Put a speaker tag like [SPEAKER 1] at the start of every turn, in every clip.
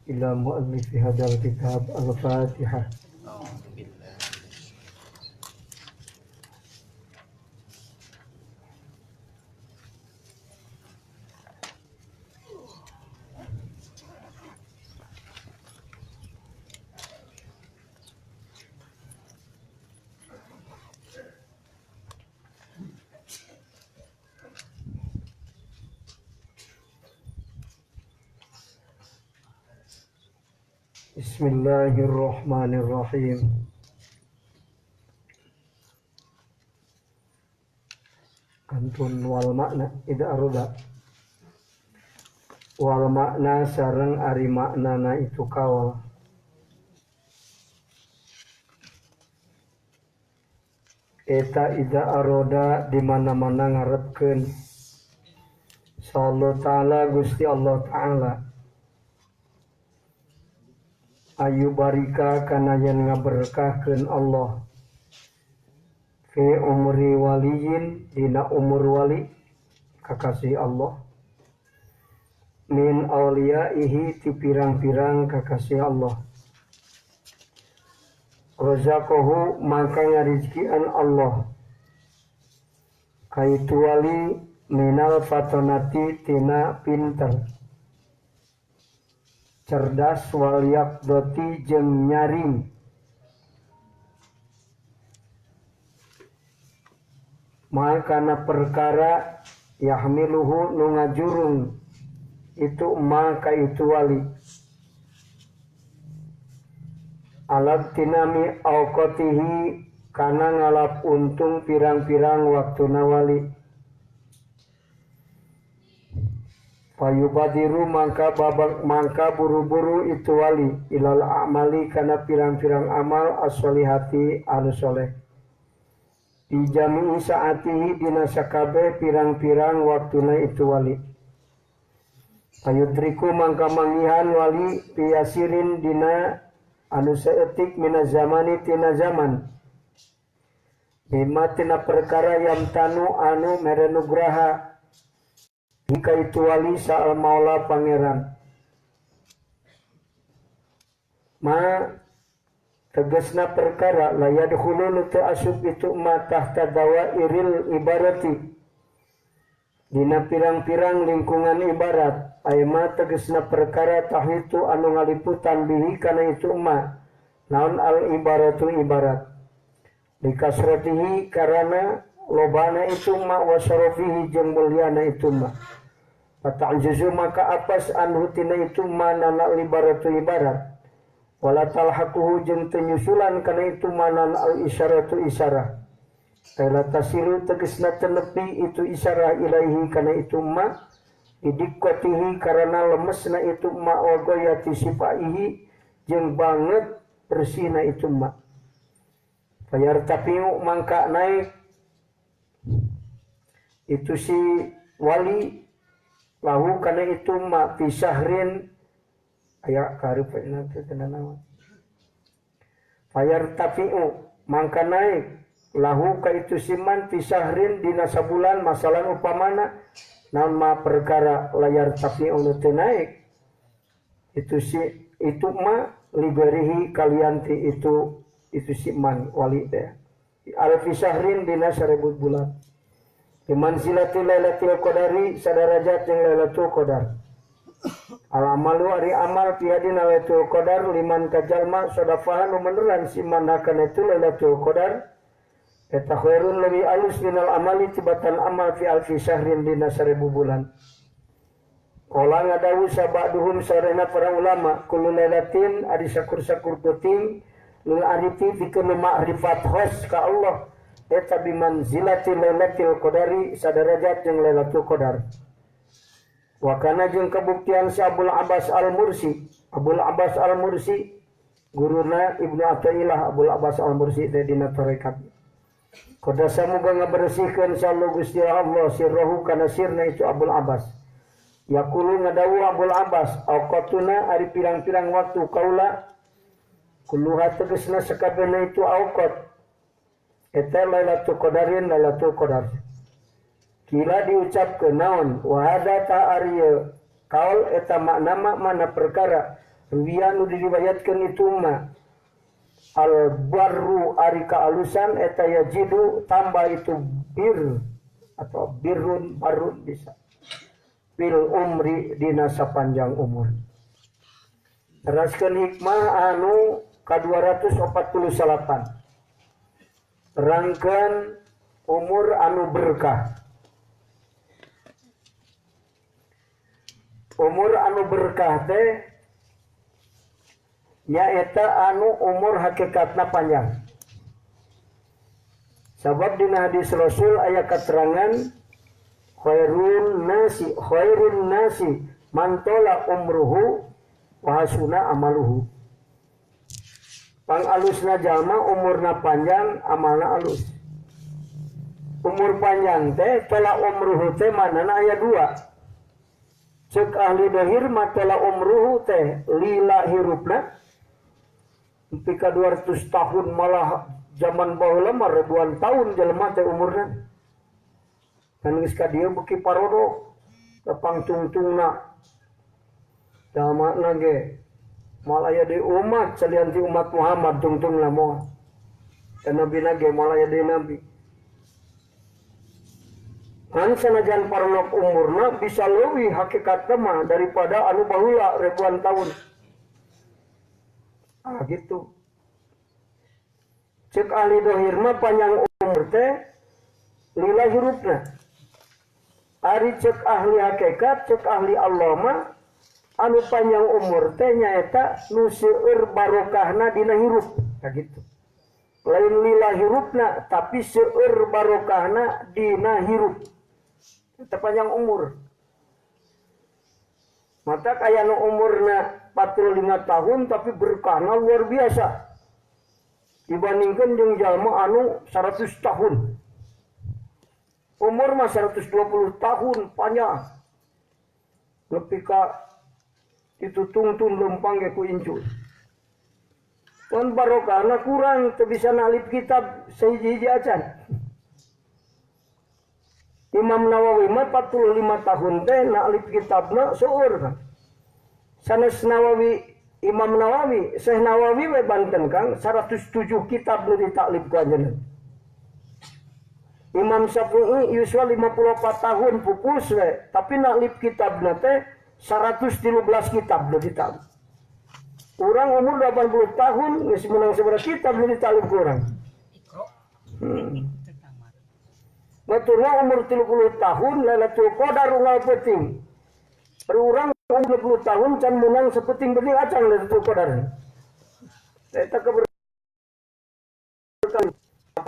[SPEAKER 1] Ila mu'allifi hadzal kitab. Al-Fatihah. Bismillahirrahmanirrahim. Kantun wal makna ida aroda. Wal makna sareng ari maknana itu kaul. Eta ida aroda di mana-mana ngarepkeun. Sallallahu ta'ala Gusti Allah ta'ala. Ayu barika kana yen ngaberkahkeun Allah fi umri waliyin dina umur wali kakasih Allah min awliyaihi ti pirang-pirang kakasih Allah razaqahu maka ngarizkian Allah kaitu wali minal fatonati tina pinter cerdas waliak doti jeung nyaring maka perkara yahmiluhu nu ngajurung itu maka itu wali alab tinami auqatihi kana ngalap untung pirang-pirang waktuna wali fayubadiru mangka babak mangka buru-buru itu wali ilal amali kana pirang-pirang amal as-solihati anu soleh dijami'i saatihi dina sakabe pirang-pirang waktuna itu wali fayudriku mangka mangihan wali piyasirin dina anu saeutik mina zamani tina zaman bima tina perkara yamtanu anu mere nugraha jika itu wali sa'al maula pangeran ma tegasna perkara la yadkhulu nu teu asup itu ma tahta dawairil ibarati dina pirang-pirang lingkungan ibarat ay ma tegasna perkara tahitu anu ngaliputan bihi kana itu ma naon al ibaratu ibarat dikasratihi karana lobana itu ma wasarafihi jeung mulyana itu ma fata'juzu maka apas anhu tina itu ma nana ibaratu ibarat wala talhaquhu jeung teu nyusulan kana itu ma nana al isyaratu isyarah la tasilu tegasna teu nepi itu isyarah ilaihi kana itu ma didiqatihi karana lemesna itu ma wa goyati sifaihi jeung banget bersihna itu ma fayartafi'u mangka naik itu si wali lahu kana itu ma fi syahrin aya karep teh naon fayartafi'u mangka naik lahu ka itu siman fi syahrin dina sabulan masalan upamana naon ma perkara layar tafi'u nu teu naik itu si itu ma ligarihi kalianti itu si man wali teh alfi syahrin dina 1000 bulan dimanzilati lailatul qadari sadarajat jeung lailatul qadar al amalu ari amal fi hadina lailatul qadar liman kajalma sadafahan nu meneran si man kana itu lailatul qadar eta khairun leuwih alus minal amali tibatan amal fi alfi syahrin dina 1000 bulan qala ngadawu sabaduhum sarena para ulama kullu lailatin ari sakur-sakur peuting lil arifi pikeun ma'rifat khos ka Allah eta bimanzilati lailatul qadari sadarajat jeung lailatul qadar wa kana jeung kabuktian si Abul Abbas Al-Mursi Abul Abbas Al-Mursi guruna Ibnu Athaillah Abul Abbas Al-Mursi teh dina tarekat kodasa muga ngabersihkeun sallu Gusti Allah sirruhu kana sirna itu Abul Abbas yaqulu ngadawu Abul Abbas auqatuna ari pirang-pirang waktu kaula kulluha tegasna sakabehna itu auqat eta lailatul qadarin lailatul qadar kila diucapkeun naon wa hada ta ari kaul eta makna mana perkara Riwayat nu diriwayatkeun itu mah al barru ari kaalusan eta yajidu tambah itu bir atau birrun barrun bisa fil umri dina sapanjang umur. Teraskeun hikmah anu ka-248. Terangkeun umur anu berkah. Umur anu berkah teh nyaeta anu umur hakikatna panjang. Sabab dina hadis Rasul aya keterangan khairun nasi man tola umruhu wa hasuna amaluhu. Pangalusna jalma umurna panjang amalna alus. Umur panjang teh tola umruhu teh manana aya dua. Cek ahli dohir mah tola umruhu teh lila hirupna nepi ka 200 tahun malah zaman baheula mah ribuan tahun jelema teh umurna. Kan geus ka dieu beuki parodo kapangtungtungna. Jalmana ge moal aya deui umat salian ti umat Muhammad tungtungna moal. Dan nabina ge moal aya deui nabi. Kan sanajan parlok umurna bisa leuwih hakikatna mah daripada anu baheula ribuan tahun. Ah gitu. Cek ahli dohir mah panjang umur teh lila hirupna. Ari cek ahli hakikat, cek ahli Allah mah anu panjang umur teh nyaeta nu seueur barokahna dina hirup. Nah gitu. Lain lila hirupna tapi seueur barokahna dina hirup. Eta panjang umur. Mata kaya nu umurna 45 tahun tapi berkahna luar biasa. Dibandingkan jeung jalma anu 100 tahun. Umur mah 120 tahun panjang. Nepi ka itu tungtun lempang ge ku incu. Pon barokahna kurang teu bisa nalip kitab sahiji-hiji acan. Imam Nawawi mah 45 tahun teh nalip kitabna seueur kan. Sanes Nawawi Imam Nawawi, Syekh Nawawi we Banten Kang 107 kitab nu ditaklif ku anjeunna. Imam Syafi'i yuswa 54 tahun pupus we, tapi naklif kitabna teh 113 kitab nu ditaklif. Urang umur 80 tahun geus meunang sabaraha kitab nu ditaklif ku urang. Baturna umur 30 tahun Lailatul Qadar unggal peuting. Urang umur 20 tahun can menang sepeting-peting acan Lailatul Qadar. Eta keberkahan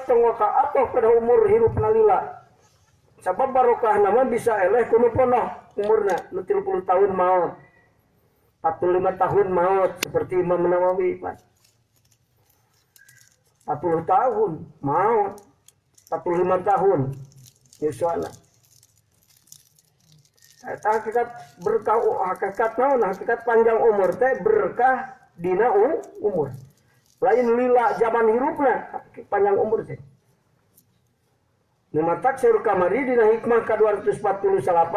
[SPEAKER 1] tong ka atoh pada umur hirup nalila. Sabab barokah nama bisa eleh kuno ponoh umurna nu 30 tahun maot. 45 tahun maot seperti Imam Nawawi, Pak. 40 tahun maot. 45 tahun yuswana. Eta hakikat berkah, hakikat naon, hakikat panjang umur teh berkah dina umur. Lain lila zaman hirupna panjang umur teh. Nu matak saur kamari dina hikmah ka-248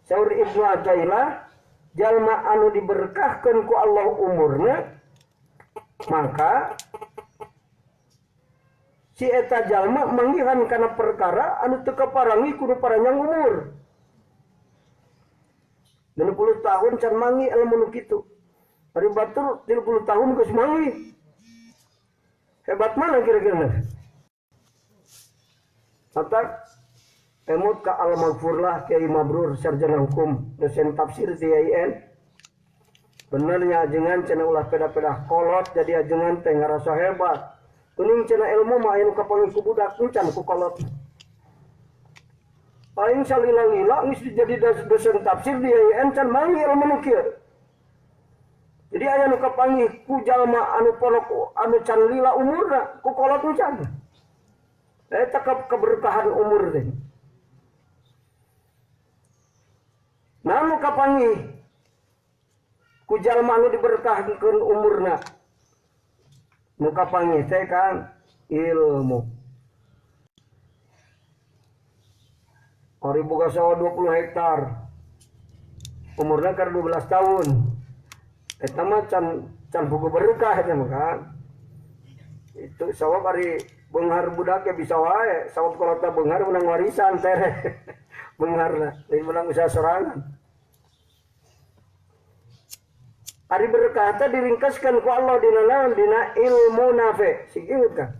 [SPEAKER 1] saur Ibnu Athaillah jalma anu diberkahkeun ku Allah umurna maka si eta jalma manggihan kana perkara anu teu kaparangi kudu paranjang umur. 60 tahun can mangi ilmu nu kitu. Ari batur 30 tahun geus mangi. Hebat mana kira-kira? Matak emut ka al-maghfurlah Kiai Mabrur sarjana hukum dosen tafsir di IAIN. Benernya ajengan cenah ulah peda-pedah kolot jadi ajengan teh ngarasa hebat. Kuning cenah ilmu mah anu kapanggih ku budak encan ku kolot. Paling salila-lila geus jadi dosen tafsir di IAIN can manggih ilmu nu kieu. Jadi aya nu kapanggih ku jalma anu polok anu can lila umurna ku kolot encan. Eta keberkahan umur teh. Nah nu kapanggih ku jalma anu diberkahkeun umurna. Nu kapanggih teh kan ilmu. Ari boga sawah 20 hektar. Umurna keur 12 tahun. Eta mah can buku berkah eta mah kan. Itu sawab ari beunghar budak ge bisa wae, sawab kolotna beunghar menang warisan teh. Beungharna lain menang usaha sorangan. Ari berkah teh diringkaskeun ku Allah dina naon? Dina ilmu nafe. Sigiut kan.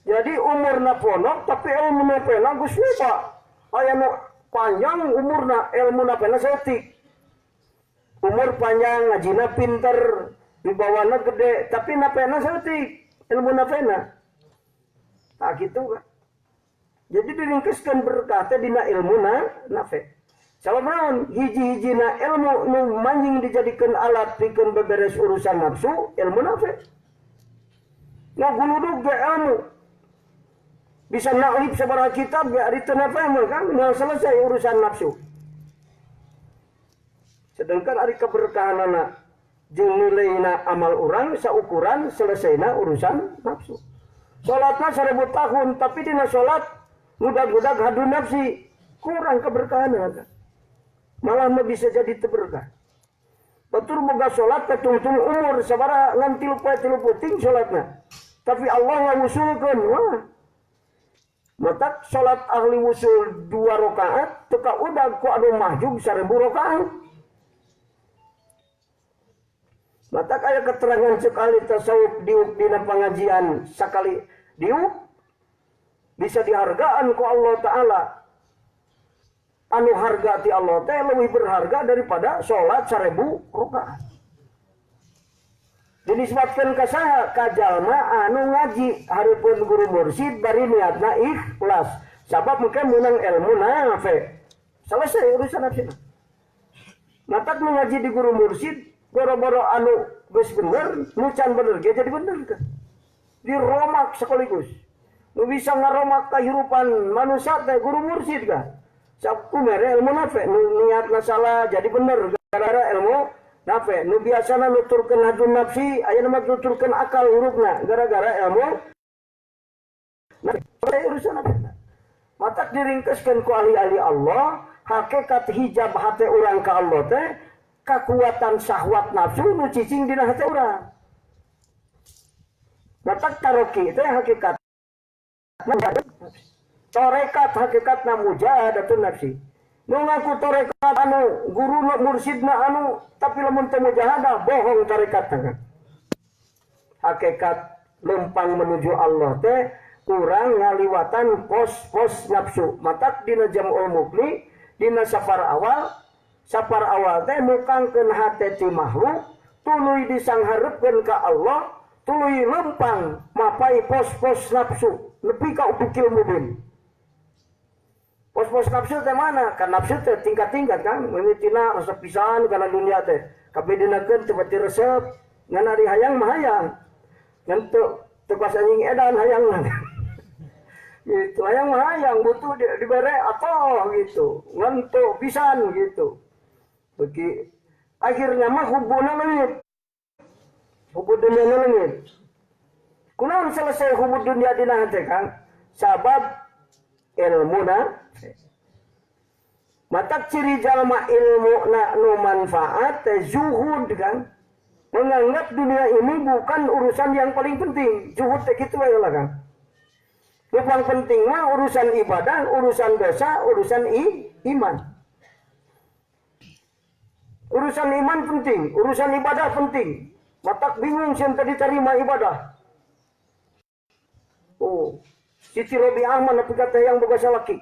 [SPEAKER 1] Jadi umurna pondok tapi ilmu nafena geus loba. Aya nu panjang umurna ilmu nafena saeutik. Umur panjang ngajina pinter, wibawana gede tapi nafena saeutik, ilmu nafena. Tah kitu kan. Jadi diringkaskeun berkah teh dina ilmu nafe. Sabab naon? Hiji-hijina ilmu nu manjing dijadikeun alat pikeun beberes urusan nafsu, ilmu nafe. Ngaguludug ge ilmu. Bisa naklib sabaraha kitab ge ari teu nafe mah kan moal selesai urusan nafsu. Sedangkan ari keberkahanana jeung nilaina amal urang saukuran selesaina urusan nafsu. Salatna 1000 tahun tapi dina salat ngudag-ngudag hadu nafsi, kurang keberkahanana. Malah mah bisa jadi teu berkah. Batur boga salat katungtung umur sabaraha ngan 3 poe 3 peuting salatna. Tapi Allah ngawusulkeun, wah. Matak salat ahli wusul 2 rakaat teu kaudag ku anu mahjub 1000 rakaat. Matak aya keterangan sekali tasawuf diuk dina pengajian sakali diuk bisa dihargaan ku Allah Ta'ala. Anu harga ti Allah teh lebih berharga daripada salat 1000 rakaat. Dinisbatkeun ka saha? Ka jalma anu ngaji hareupeun guru mursyid bari niatna ikhlas. Sabab mungkin meunang ilmu nafe. Selesai urusan nafsina. Matak nu ngaji di guru mursyid boro-boro anu geus bener, nu can bener ge jadi bener kan. Diromak sekaligus. Nu bisa ngaromak kahirupan manusia teh guru mursyid kan. Sabtu mere ilmu nafe, nu niatna salah jadi bener gara-gara ilmu nafe. Nu biasana nuturkeun haju nafsi, ayeuna mah nuturkeun akal hurufna gara-gara ilmu nafe. Urusan nafe. Matak diringkeskeun ku ahli-ahli Allah, hakikat hijab hate urang ka Allah teh kakuatan syahwat nafsu nu cicing dina hate urang. Matak taroki teh hakikat torekat hakikatna mujahadatun nafsi. Nu ngaku torekat anu guru nu mursidna anu tapi lamun teu mujahadah bohong tarekatna kan. Hakikat lempang menuju Allah teh kurang ngaliwatan pos-pos nafsu. Matak dina jamul mukni dina safar awal teh mukangkeun hate ti makhluk tuluy disangharepkeun ka Allah tuluy lempang mapai pos-pos nafsu nepi ka upukil mubin. Pos-pos nafsu teh mana? Kan nafsu teh tingkat-tingkat kan. Mimitina resep pisan kana dunia teh. Kabeh dinakeun teu bati resep, ngan ari hayang mah hayang. Ngan teu kuasa anjing edan hayang. Gitu, hayang mah hayang butuh dibere atoh gitu. Ngan teu pisan gitu. Bagi akhirnya mah hubuna leungit. Hubu dunia leungit. Kunaon selesai hubu dunia dina hate Kang? Sabab ilmuna. Matak ciri jalma ilmu na nu manfaat teh zuhud kan. Menganggap dunia ini bukan urusan yang paling penting. Zuhud teh kitu we lah kan. Nu paling penting mah urusan ibadah, urusan dosa, urusan iman. Urusan iman penting, urusan ibadah penting. Matak bingung sieun teh diterima ibadah. Oh, Siti Robiah mah nepi ka teh yang boga salaki.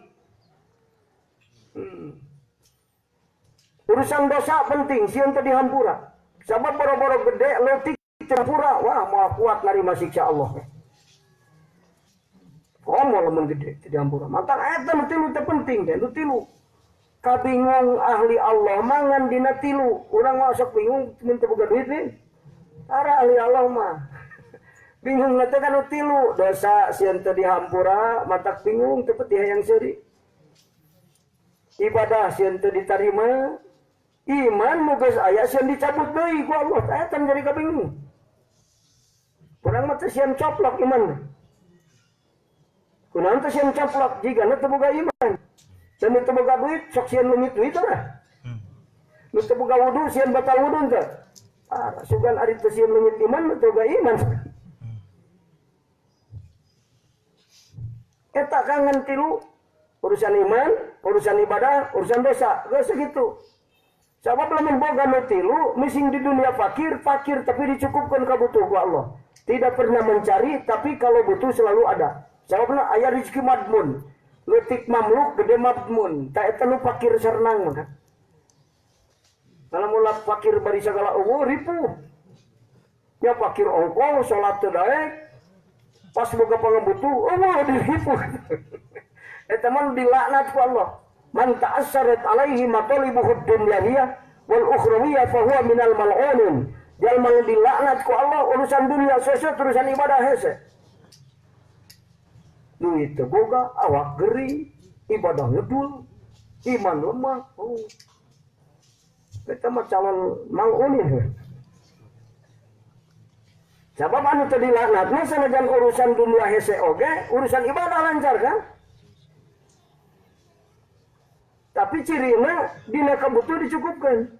[SPEAKER 1] Urusan dosa penting, sieun teh dihampura. Sabab boro-boro gede leutik dihampura, wah moal kuat narima siksa Allah. Komo lamun gede teh dihampura. Matak eta nu tilu teh penting teh, nu tilu. Kabingung ahli Allah mangan dina tilu. Urang mah sok bingung mun teu boga duit nih. Tara ahli Allah mah. Bingung teh kan nu tilu, dosa sieun teh dihampura, matak bingung teu peti hayang seuri. Ibadah sieun teu ditarima, iman nu geus aya sieun dicabut deui ku Allah, eta jadi kabingung. Urang mah teu sieun coplok iman. Kunaon teu sieun coplok jigana teu boga iman. Dan nu teu boga duit sok sieun leungit duit teh. Nu teu boga wudu sieun batal wudu teh. Sugan ari teu sieun leungit iman teu boga iman. Eta kangen tilu urusan iman, urusan ibadah, urusan dosa. Geus segitu. Sabab lamun boga nu tilu mising di dunia fakir, fakir tapi dicukupkan kabutuh ku Allah. Tidak pernah mencari tapi kalau butuh selalu ada. Sababna aya rezeki madmun. Leutik mamluk gede madmun. Ta eta nu fakir sarenang mah. Kalau mula fakir bari sagala eueuh ripuh. Ya fakir ongkoh salat teu daek. Pas boga pangabutuh eueuh diripuh. Eta mah dilaknat ku Allah. Man ta'assarat alaihi matalibuhud dunyawiyah wal ukhrawiyah fa huwa minal mal'unin. Jalma dilaknat ku Allah urusan dunia seseu urusan ibadah hese. Duit teu boga, awak gering, ibadah ngedul, iman lemah. Oh. Kita mah calon mal'unin. Sabab anu teu dilaknat mah sanajan urusan dunia hese oge, urusan ibadah lancar kan? Tapi cirina dina kabutuh dicukupkan.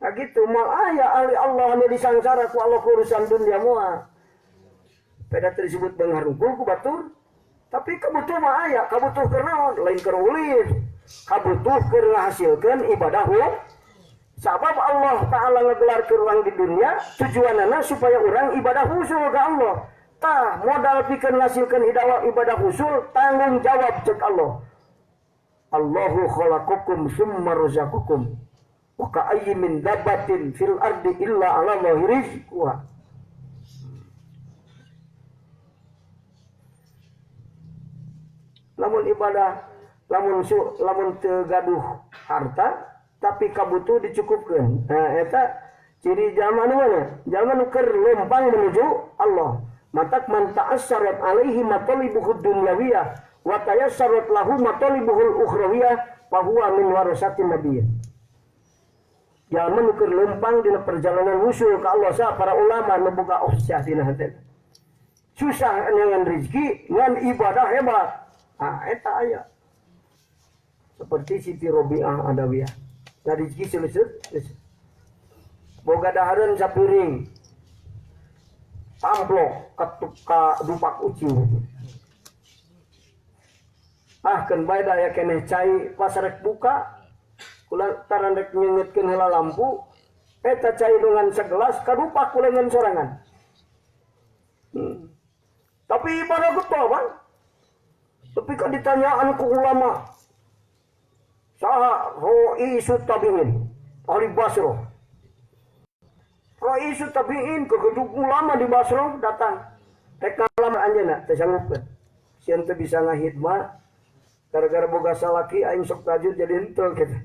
[SPEAKER 1] Nah gitu, mal aya ahli Allah anu disangsara ku Allah urusan dunia moal. Peda teu disebut beunghar unggul ku batur, tapi kabutuh mah aya, kabutuh keur naon? Lain keur ulin. Kabutuh keur ngahasilkeun ibadah hu. Sabab Allah Ta'ala ngegelarkeun urang di dunia, tujuanana supaya urang ibadah khusul ka Allah. Tah modal pikeun ngasilkeun ibadah khusul, tanggung jawab cek Allah. Allahu khalaqakum summa razaqakum wa ka'ayyin min dabbatin fil ardi illa 'ala Allahi rizquha. Lamun ibadah, lamun teu gaduh harta tapi kabutuh dicukupkeun. Nah eta ciri jalma nu mana? Jalma nu keur lempang menuju Allah. Matak man ta'assarat alaihi matalibuhud dunyawiyah wa tayassarat lahu matalibuhul ukhrawiyah fa huwa min warasatin nabiyyin. Jalma nu keur lempang dina perjalanan wusul ka Allah sa para ulama nu boga ukhsah dina hate. Susah ngan rezeki ngan ibadah hebat. Ah eta aya. Seperti Siti Robiah Adawiyah. Nah rezeki seleset. Boga dahareun sapiring. Amplok ka dupak ucing. Ah keun bae da aya keneh cai pas rek buka kula taran rek nyeungeutkeun heula lampu eta cai dengan segelas kadupak kulengan sorangan. Tapi ibadah getol bang. Tapi kan ditanyaan ku ulama saha raisut tabi'in ahli Basrah. Raisut tabi'in kegedug ulama di Basrah datang rek ngalamar anjeunna teu sanggupkeun. Sieun teu bisa ngahidmat gara-gara boga salaki aing sok tajud jadi henteu kitu.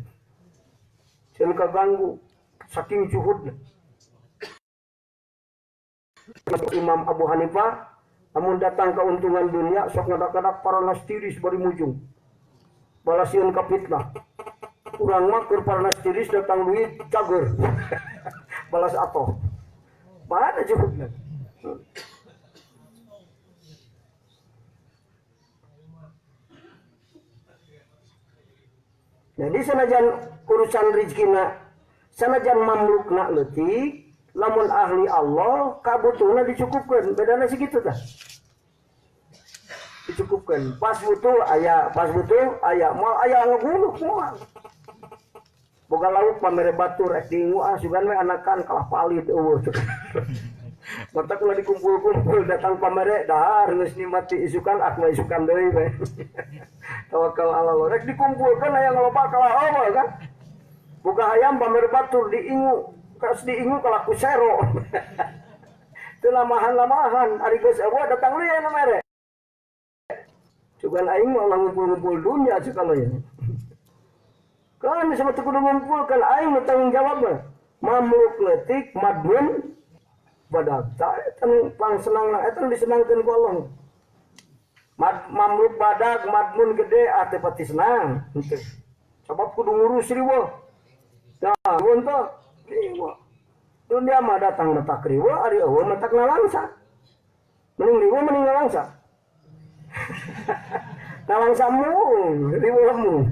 [SPEAKER 1] Sieun kaganggu saking zuhudna. Imam Abu Hanifah lamun datang keuntungan dunia sok ngadak-ngadak paranas tiris bari mujung. Balasieun ka fitnah. Urang mah keur paranas tiris datang duit cager. Balas atoh. Mana cukupnya? Jadi sanajan urusan rezekina, sanajan mamlukna leutik, lamun ahli Allah kabutuhna dicukupkeun, bedana segitu tah. Dicukupkeun. Pas butuh aya, pas butuh aya, moal aya ngeguluk moal. Boga lauk pamere batur rek diingu ah sugan we anakan kalah palid eueuh. Matak ulah dikumpul-kumpul datang pamere dahar geus nikmati isukan ak mah isukan deui we. Tawakal ala Allah rek dikumpulkeun aya ngaloba kalah eueuh kan. Boga hayam pamere batur diingu, kas diingu kalah ku sero. Teu lamahan-lamahan ari geus eueuh datang deui anu mere. Sugan aing mah ulah ngumpul-ngumpul dunia sakalo ya. Kan sama teu kudu ngumpulkeun aing nu tanggung jawab mah. Mamluk leutik madmun badag ta eta nu pangsenangna eta nu disenangkeun ku Allah. Mamluk badag madmun gede ah teu pati senang henteu. Sabab kudu ngurus riweuh. Tah mun teh riweuh. Dunia mah datang matak riweuh ari eueuh matak nalangsa. Mending riweuh mending nalangsa. Nalangsa mung riweuh mung.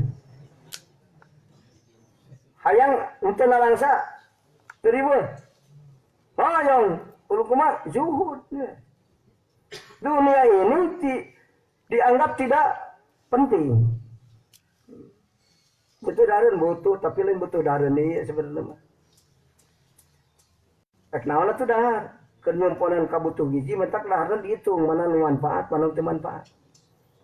[SPEAKER 1] Hayang untuk nalangsa riweuh. Hoyong kudu kumaha zuhud. Dunia ini dianggap tidak penting. Butuh dareun butuh, tapi lain butuh dareun ieu sebenarnya mah. Rek naon atuh dahar? Keur nyumponan kabutuh gizi mentak daharna dihitung mana nu manfaat, mana nu teu manfaat.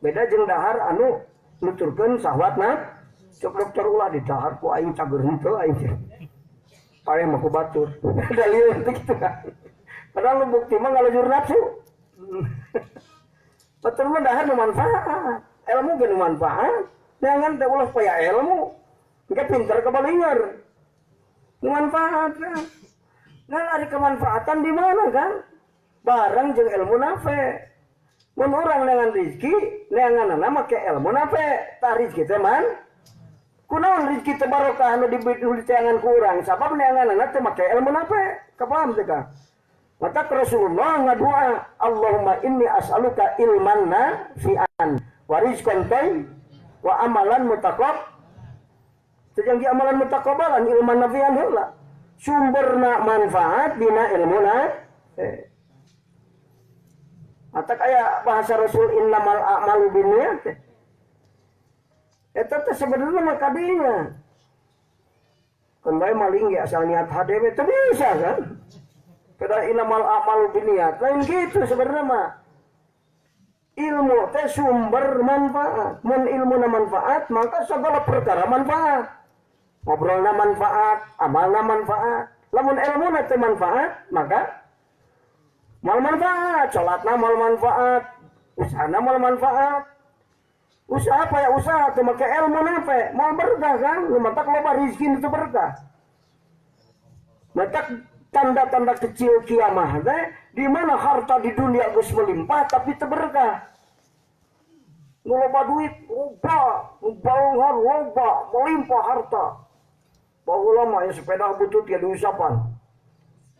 [SPEAKER 1] Beda jeung dahar anu nuturkeun sahwatna. Cek dokter ulah di dahar ku aing cager henteu aing teh. Paeh mah ku batur. Da lieur teh kitu kan. Padahal nu bukti mah ngalujur nafsu. Batur mah dahar nu manfaat, ilmu ge nu manfaat. Jangan teh ulah paya ilmu. Engke pinter kabalinger. Nu manfaat kan. Ngan ari kemanfaatan di mana kan? Barang jeung ilmu nafe. Mun urang neangan rezeki, neanganana make ilmu nafe. Tah rezeki teh man. Kunaon rezeki teh barokah anu diteangan ku urang sabab neanganana teh make ilmu nafe. Kapaham teh ka? Maka Rasulullah ngadoa, Allahumma inni as'aluka ilman nafi'an wa rizqan thayyiban wa amalan mutaqab. Teu di amalan mutaqabbalan ilman nafi'an heula. Sumberna manfaat dina ilmuna. Matak aya bahasa Rasul innamal a'malu binniyat. Eta teh sebenarnya mah kadinya. Keun bae maling ge asal niat hade we teu bisa kan? Kada innamal a'malu binniyat. Lain gitu sebenarnya mah. Ilmu teh sumber manfaat. Mun ilmuna manfaat, maka segala perkara manfaat. Ngobrolna manfaat, amalna manfaat. Lamun ilmuna teh manfaat, maka moal manfaat, salatna moal manfaat, usahana moal manfaat. Usaha apa ya usaha teu make ilmu nape, moal berkah kan? Nu matak loba rezeki itu berkah. Matak tanda-tanda kecil kiamah teh di mana harta di dunia geus melimpah tapi teu berkah. Nu loba duit loba, nu balongan loba, melimpah harta. Baheula mah aya sepeda butut ya diusapan.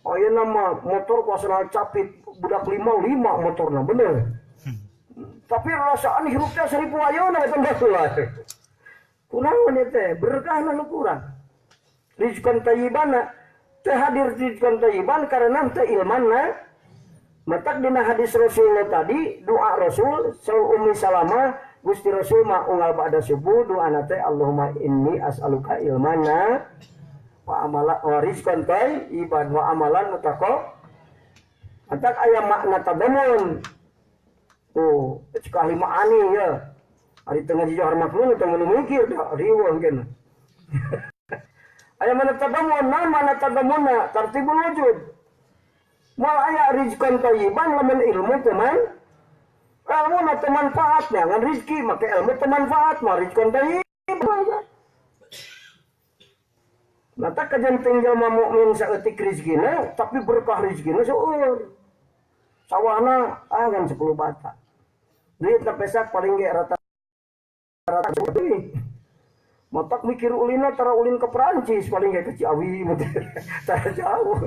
[SPEAKER 1] Ayeuna mah motor kuasana capit budak 5 motorna bener. Tapi rasaan hirup teh 1000 ayeuna eta baheula. Kunaon ieu teh berkahna nu kurang. Rizqan thayyibana teh hadir rizqan thayyiban karena teh ilmanna. Matak dina hadis Rasulullah tadi doa Rasul saul Ummi Salamah Gusti Rasul mah unggal ba'da subuh doana teh Allahumma inni as'aluka ilmana wa amala wa rizqan thayyiban wa amalan mutaqabbal. Matak aya makna tadamun. Tuh, cek ahli ma'ani ya. Ari teu ngaji johar maklum teu mun mikir da riweuh mungkin. Aya mana tadamun, mana tadamunna tartibul wujud. Moal aya rizqan thayyiban lamun ilmu teu man. Ilmu na teu manfaat ngan rizki make ilmu teu manfaat mah rizqan thayyiban. Mata kajen tinggal mah mukmin saeutik rizkina tapi berkah rizkina seueur. Sawahna ngan 10 bata. Duit na pesak paling ge rata-rata deui. Matak mikir ulina tara ulin ke Perancis paling ge ke Ciawi tara jauh.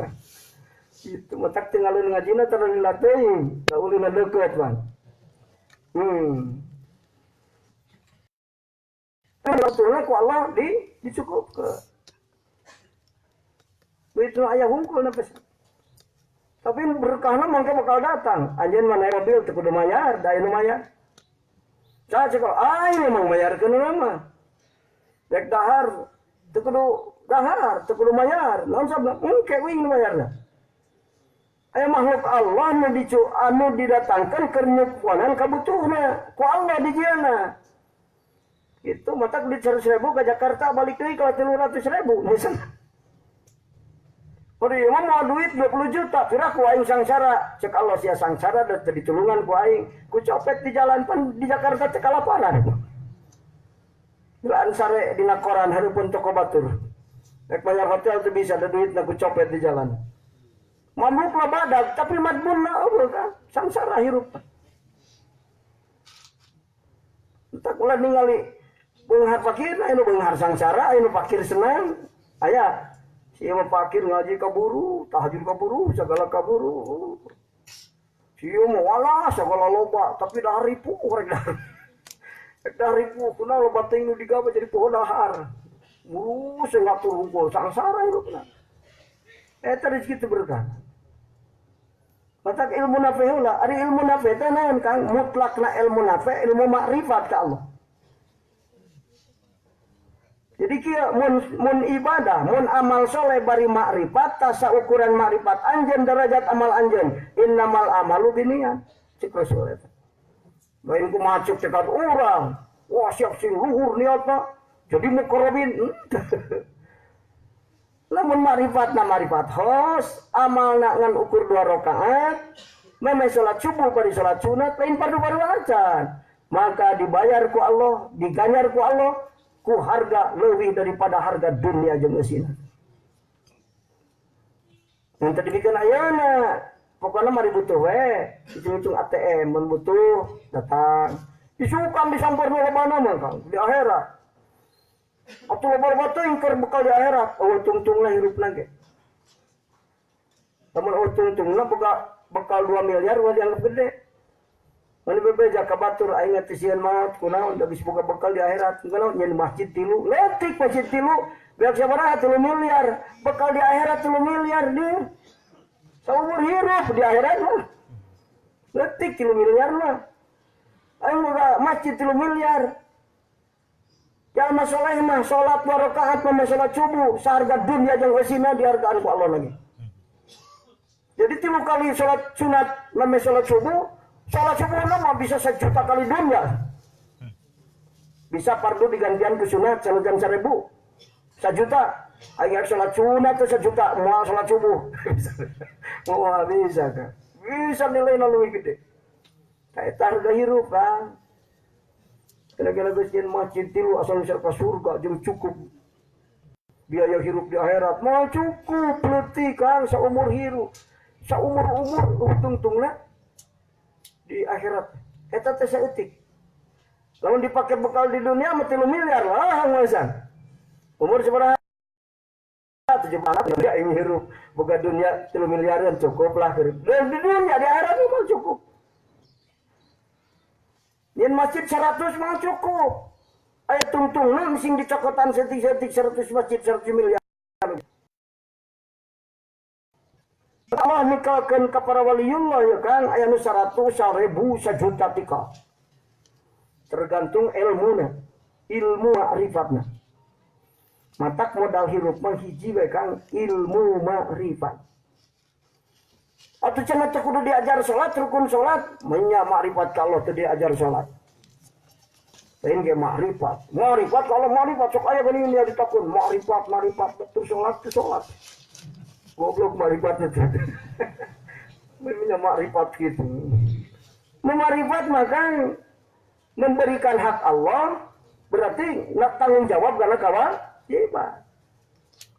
[SPEAKER 1] Itu matak tinggalin ngajina tara lila teuing, da ulina deukeut bang. Betulna ku Allah dicukupkeun. Duit nu aya hungkul na pesak. Tapi berkahna mangke bakal datang. Anjeun mah naik mobil teu kudu mayar, da aya nu mayar. Saha cek aing memang mayarkeun mah. Rek dahar teu kudu dahar, teu kudu mayar. Naon sabab engke uing nu mayarna. Aya makhluk Allah anu didatangkeun keur nyukunan kabutuhna, ku Allah dijieunna. Itu matak duit 100.000 ke Jakarta balik deui ka 300.000 misalnya. Kudu ieu mah moal duit 20 juta, pira ku aing sangsara. Cek Allah sia sangsara da teu ditulungan ku aing. Ku copet di jalan pan di Jakarta teh kalaparan. Jalan sare dina koran hareupeun toko batur. Rek bayar hotel teu bisa da duitna ku copet di jalan. Mamluk lah badag tapi madmunna eueuh kan sangsara hirup. Entak ulah ningali beunghar fakir, anu beunghar sangsara, anu fakir senang. Aya si ieu mah fakir ngaji kaburu, tahajud kaburu, segala kaburu. Si ieu mah walah segala loba, tapi dahar ripuh rek dahar. Rek dahar ripuh kunaon loba teuing nu digawe jadi poho dahar. Ngurus ngatur hungkul sangsara hirupna. Eta rezeki teu berkah. Matak ilmu nafi heula, ari ilmu nafi teh naon Kang? Mutlakna ilmu nafi, ilmu makrifat ka Allah. Jadi kieu mun ibadah, mun amal soleh bari makrifat, tasa ukuran makrifat anjeun derajat amal anjeun. Innamal amalu binniyat. Cik Rasul eta. Lain kumaha cek tekad urang. Wah siap sing luhur niatna. Jadi mukarrabin. Lamun makrifat na makrifat khos, amalna ngan ukur 2 rakaat, memeh salat subuh bari salat sunat lain fardu-fardu acan. Maka dibayar ku Allah, diganjar ku Allah ku harga leuwih daripada harga dunia jeung eusina. Yang tadi bikin ayeuna, pokoknya mari butuh we, ujung-ujung ATM mun butuh datang. Disukan disampur nu lobana mah Kang di akhirat. Atuh loba-loba teuing keur bekal di akhirat, eueuh tungtungna hirupna ge. Lamun eueuh tungtungna boga bekal 2 miliar ulah dianggap gede. Mun bebeja ka batur aing teh sieun maot kunaon da geus boga bekal di akhirat, kunaon nyeun masjid 3, leutik masjid 3, beak sabaraha 3 miliar, bekal di akhirat 3 miliar deui. Saumur hirup di akhirat mah. Leutik 3 miliar mah. Aing boga masjid 3 miliar. Jalma soleh mah salat 2 rakaat mah salat subuh saharga dunia jeung eusina dihargaan ku Allah lagi. Jadi 3 kali salat sunat mah salat subuh, salat subuh mah bisa 1 juta kali dunia. Bisa fardu digantian ku sunat sanajan 1000. 1 juta. Aing salat sunat teh 1 juta, moal salat subuh. Moal bisa kan. Bisa nilaina leuwih gede. Ka eta harga hirup kan. Kira-kira geus nyeun masjid 3 asal bisa ka surga jeung cukup biaya hirup di akhirat. Moal cukup leutik Kang saumur hirup. Saumur-umur tungtungna di akhirat. Eta teh saeutik. Lamun dipake bekal di dunia mah 3 miliar lah ngeusan. Umur sabaraha? 70 ya ini hirup boga dunia 3 miliaran cukup lah. Dan di dunia di akhirat mah cukup. Yen masjid 100 mah cukup. Aya tungtungna sing dicokotan setik-setik 100 masjid 100 miliar. Allah mikalkeun ka para waliullah ya kan aya nu 100, 1000, 1 juta tika. Tergantung ilmuna, ilmu ma'rifatna. Matak modal hirup mah hiji we Kang, ilmu ma'rifat. Atuh cenah teh kudu diajar salat, rukun salat, menya makrifat ka Allah teh diajar salat. Lain ge makrifat. Makrifat kalau makrifat sok aya geuning dia ditakun makrifat, makrifat betul salat teh salat. Goblok makrifat teh. Menya makrifat kitu. Memakrifat mah kan memberikan hak Allah berarti nak tanggung jawab karena kewajiban.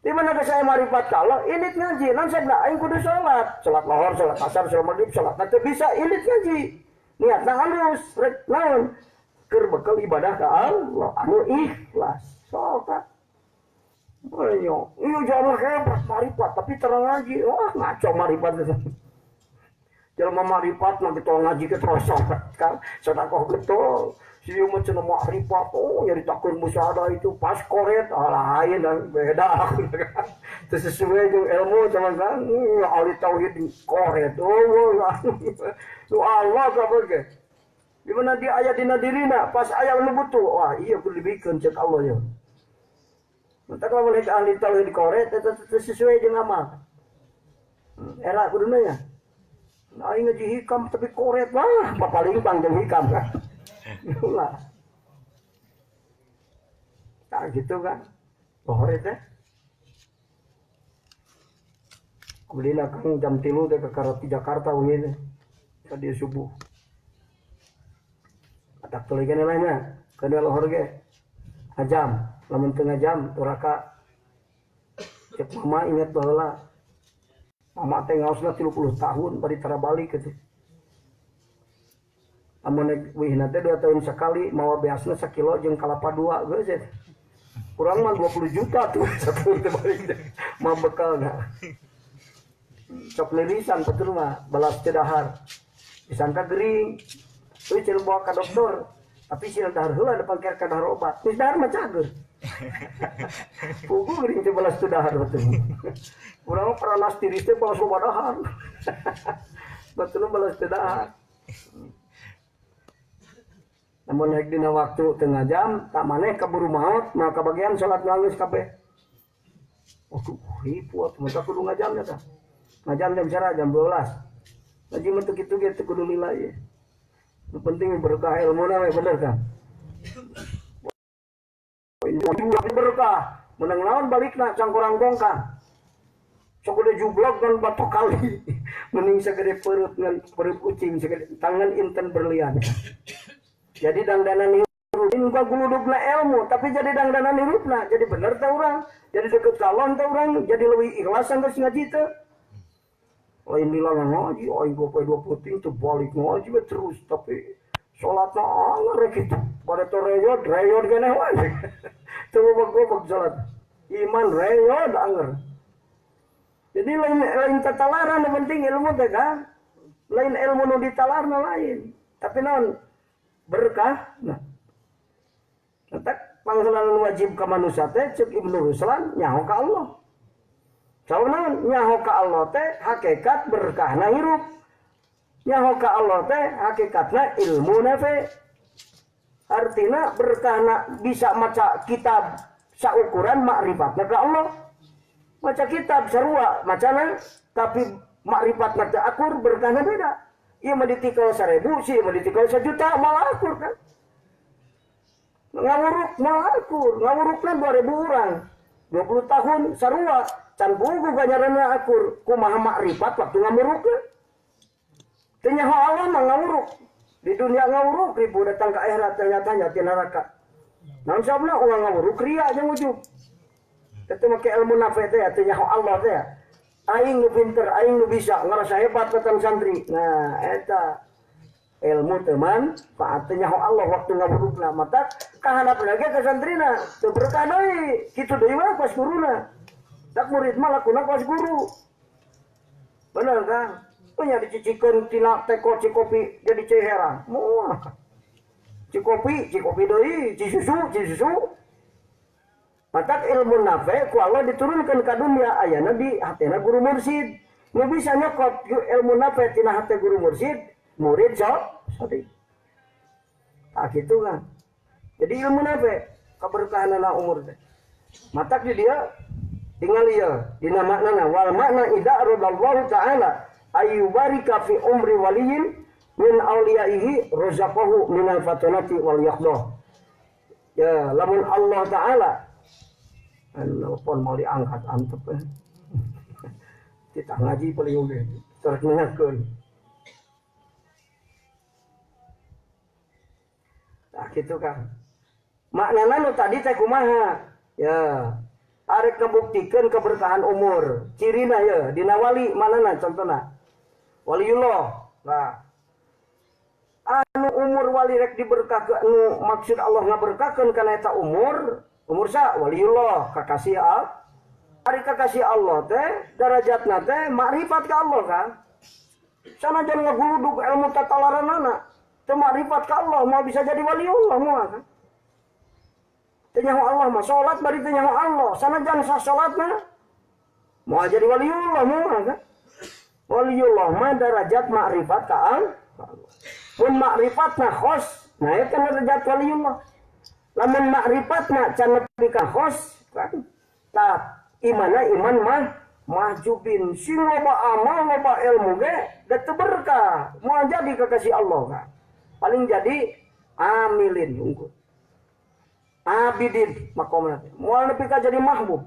[SPEAKER 1] Di mana ke saya marifat ka Allah, init ngaji, non sabda aing kudu salat, salat lohor, salat asar, salat maghrib, salat nanti bisa init ngaji. Niatna halus, rek naon? Keur bekal ibadah ka Allah, anu ikhlas. Sok ka. Ayo, ieu jalma hebat marifat tapi terang ngaji. Wah, ngaco marifat teh. Jalma marifat mah getol ngaji ke terus salat kan, sedekah getol. Si mah cenah makrifat, oh nyaritakeun musyahadah itu pas koret, ah lain dan beda. Teu sesuai jeung ilmu teman kan, ahli tauhid koret. Oh, lu Allah kabeh ge. Di mana dia aya dina dirina, pas aya nu butuh, wah iya kudu dibikeun cek Allah ya. Matak lamun rek ahli tauhid koret eta teu sesuai jeung amal. Era kuduna nya. Aing ngaji hikam tapi koret lah, papaling pang jeung hikam kan. Lah. Nah, gitu kan. Lohor itu. Kemudian akang jam 3 teh ke Karati Jakarta wengi teh. Ka dieu subuh. Atak tuluy keneh lah nya. Kana lohor ge. Ngajam, lamun teu ngajam turaka. Cek mama inget baheula. Mama teh ngaosna 30 tahun bari tara balik kitu. Amun naik wihna teh 2 tahun sekali mawa beasna sakilo jeung kalapa 2 geus eta. Kurang mah 20 juta tuh satu teh balik teh. Mah bekalna. Sok lirisan betul mah balas teh dahar. Disangka gering. Euy cenah bawa ka dokter, tapi sieun dahar heula depan keur ka dahar obat. Geus dahar mah cager. Pugu gering teh balas teh dahar betul. Urang mah paranas tiris teh balas loba dahar. Batur balas teu dahar. Namun naik dina waktu tengah jam, tak maneh kaburu maot, maka bagian salat geus kabeh. Aduh, ribu atuh mata kudu ngajamnya tah. Ngajam jam sarah jam 12. Ngaji mah teu kitu ge teu kudu lila ieu. Nu penting berkah ilmuna we bener kan. Berkah, menang naon balikna cangkorang bongkang. Sok udah jublog ngan batok kali. Mending segede perut ngan perut kucing segede tangan inten berlian. Jadi dangdanan hirup ini gua guludugna ilmu, tapi jadi dangdanan hirupna, jadi bener teh urang, jadi deket ka Allah teh urang, jadi leuwih ikhlas geus ngaji teh. Lain lila ngaji, aing gua poe 20 ting teu balik ngaji we terus, tapi salatna anger kitu. Bade teh reyod, reyod keneh wae. Teu gobog-gobog salat. Iman reyod anger. Jadi lain tatalaran nu penting ilmu teh kan. Lain ilmu nu ditalarna lain. Tapi naon berkah nah. Tetep pangsalan wajib ka manusia teh ceuk Ibnu Ruslan nyaho ka Allah. Sauna nyaho ka Allah teh hakikat berkahna hirup. Nyaho ka Allah teh hakikatna ilmu nafe. Artina berkahna bisa maca kitab saukuran makrifatna ka Allah. Maca kitab sarua macana tapi makrifatna teu akur berkahna beda. Ieu mah ditikal 1000, si ieu mah ditikal 1 juta malah akur kan. Ngawuruk malah akur, ngawurukna 2000 urang. 20 tahun sarua can puguh ganjaranna akur, kumaha makrifat waktu ngamurukna. Teu nyaho Allah mah ngawuruk. Di dunia ngawuruk ribu datang ke akhirat ternyata nya ti neraka. Naon sababna urang ngawuruk ria jeung ujub. Eta make ilmu nafe teh teu nyaho Allah teh. Aing nu pinter, aing nu bisa, ngerasa hebat katan santri. Nah, eta ilmu teman, faat teu nyaho Allah waktu ngawurukna mata kahanap lagi ke santrina, teu berkah deui, kitu deui mah pas guruna. Dak murid mah lakuna pas guru. Bener kan? Punya dicicikeun tina teko cikopi jadi cai herang. Moal. Cikopi, cikopi deui, cisusu, cisusu. Matak ilmu nafe ku Allah diturunkan ka dunia ayana di hatena guru mursid. Nu bisa nyokot ilmu nafe tina hate guru mursid, murid sok sodi. Tah kitu kan. Jadi ilmu nafe keberkahanana umur teh. Matak di dia tinggal ieu dina maknana wal makna idza radallahu ta'ala ayyubarika fi umri waliyin min awliyaihi razaqahu minal fatanati wal yaqdah. Ya, lamun Allah ta'ala telepon mau diangkat antep eh. Kita ngaji paling oge terus nanyakeun. Tah kitu kan. Maknana nu tadi teh kumaha? Ya, arek ngebuktikeun keberkahan umur. Cirina ya dina wali manana contohna. Waliullah. Nah, anu umur wali rek diberkahkeun nu maksud Allah ngaberkahkeun kana eta umur, umur sa waliullah kakasih Allah. Ari kakasih Allah teh darajatna teh makrifat ka Allah kan. Sanajan ngaguludug ilmu tatalaranana teu makrifat ka Allah moal bisa jadi waliullah moal kan. Teu nyaho Allah mah salat bari teu nyaho Allah, sanajan sah salatna moal jadi waliullah moal kan. Waliullah mah darajat makrifat ka Allah. Mun makrifatna khos, nah eta darajat waliullah. Lamun makrifatna can nepi ka khos kan. Tah imana iman mah mahjubin sing loba amal loba ilmu ge da teu berkah, moal jadi kekasih Allah kan. Paling jadi amilin unggul. Abidin makomna teh. Moal nepi ka jadi mahbub.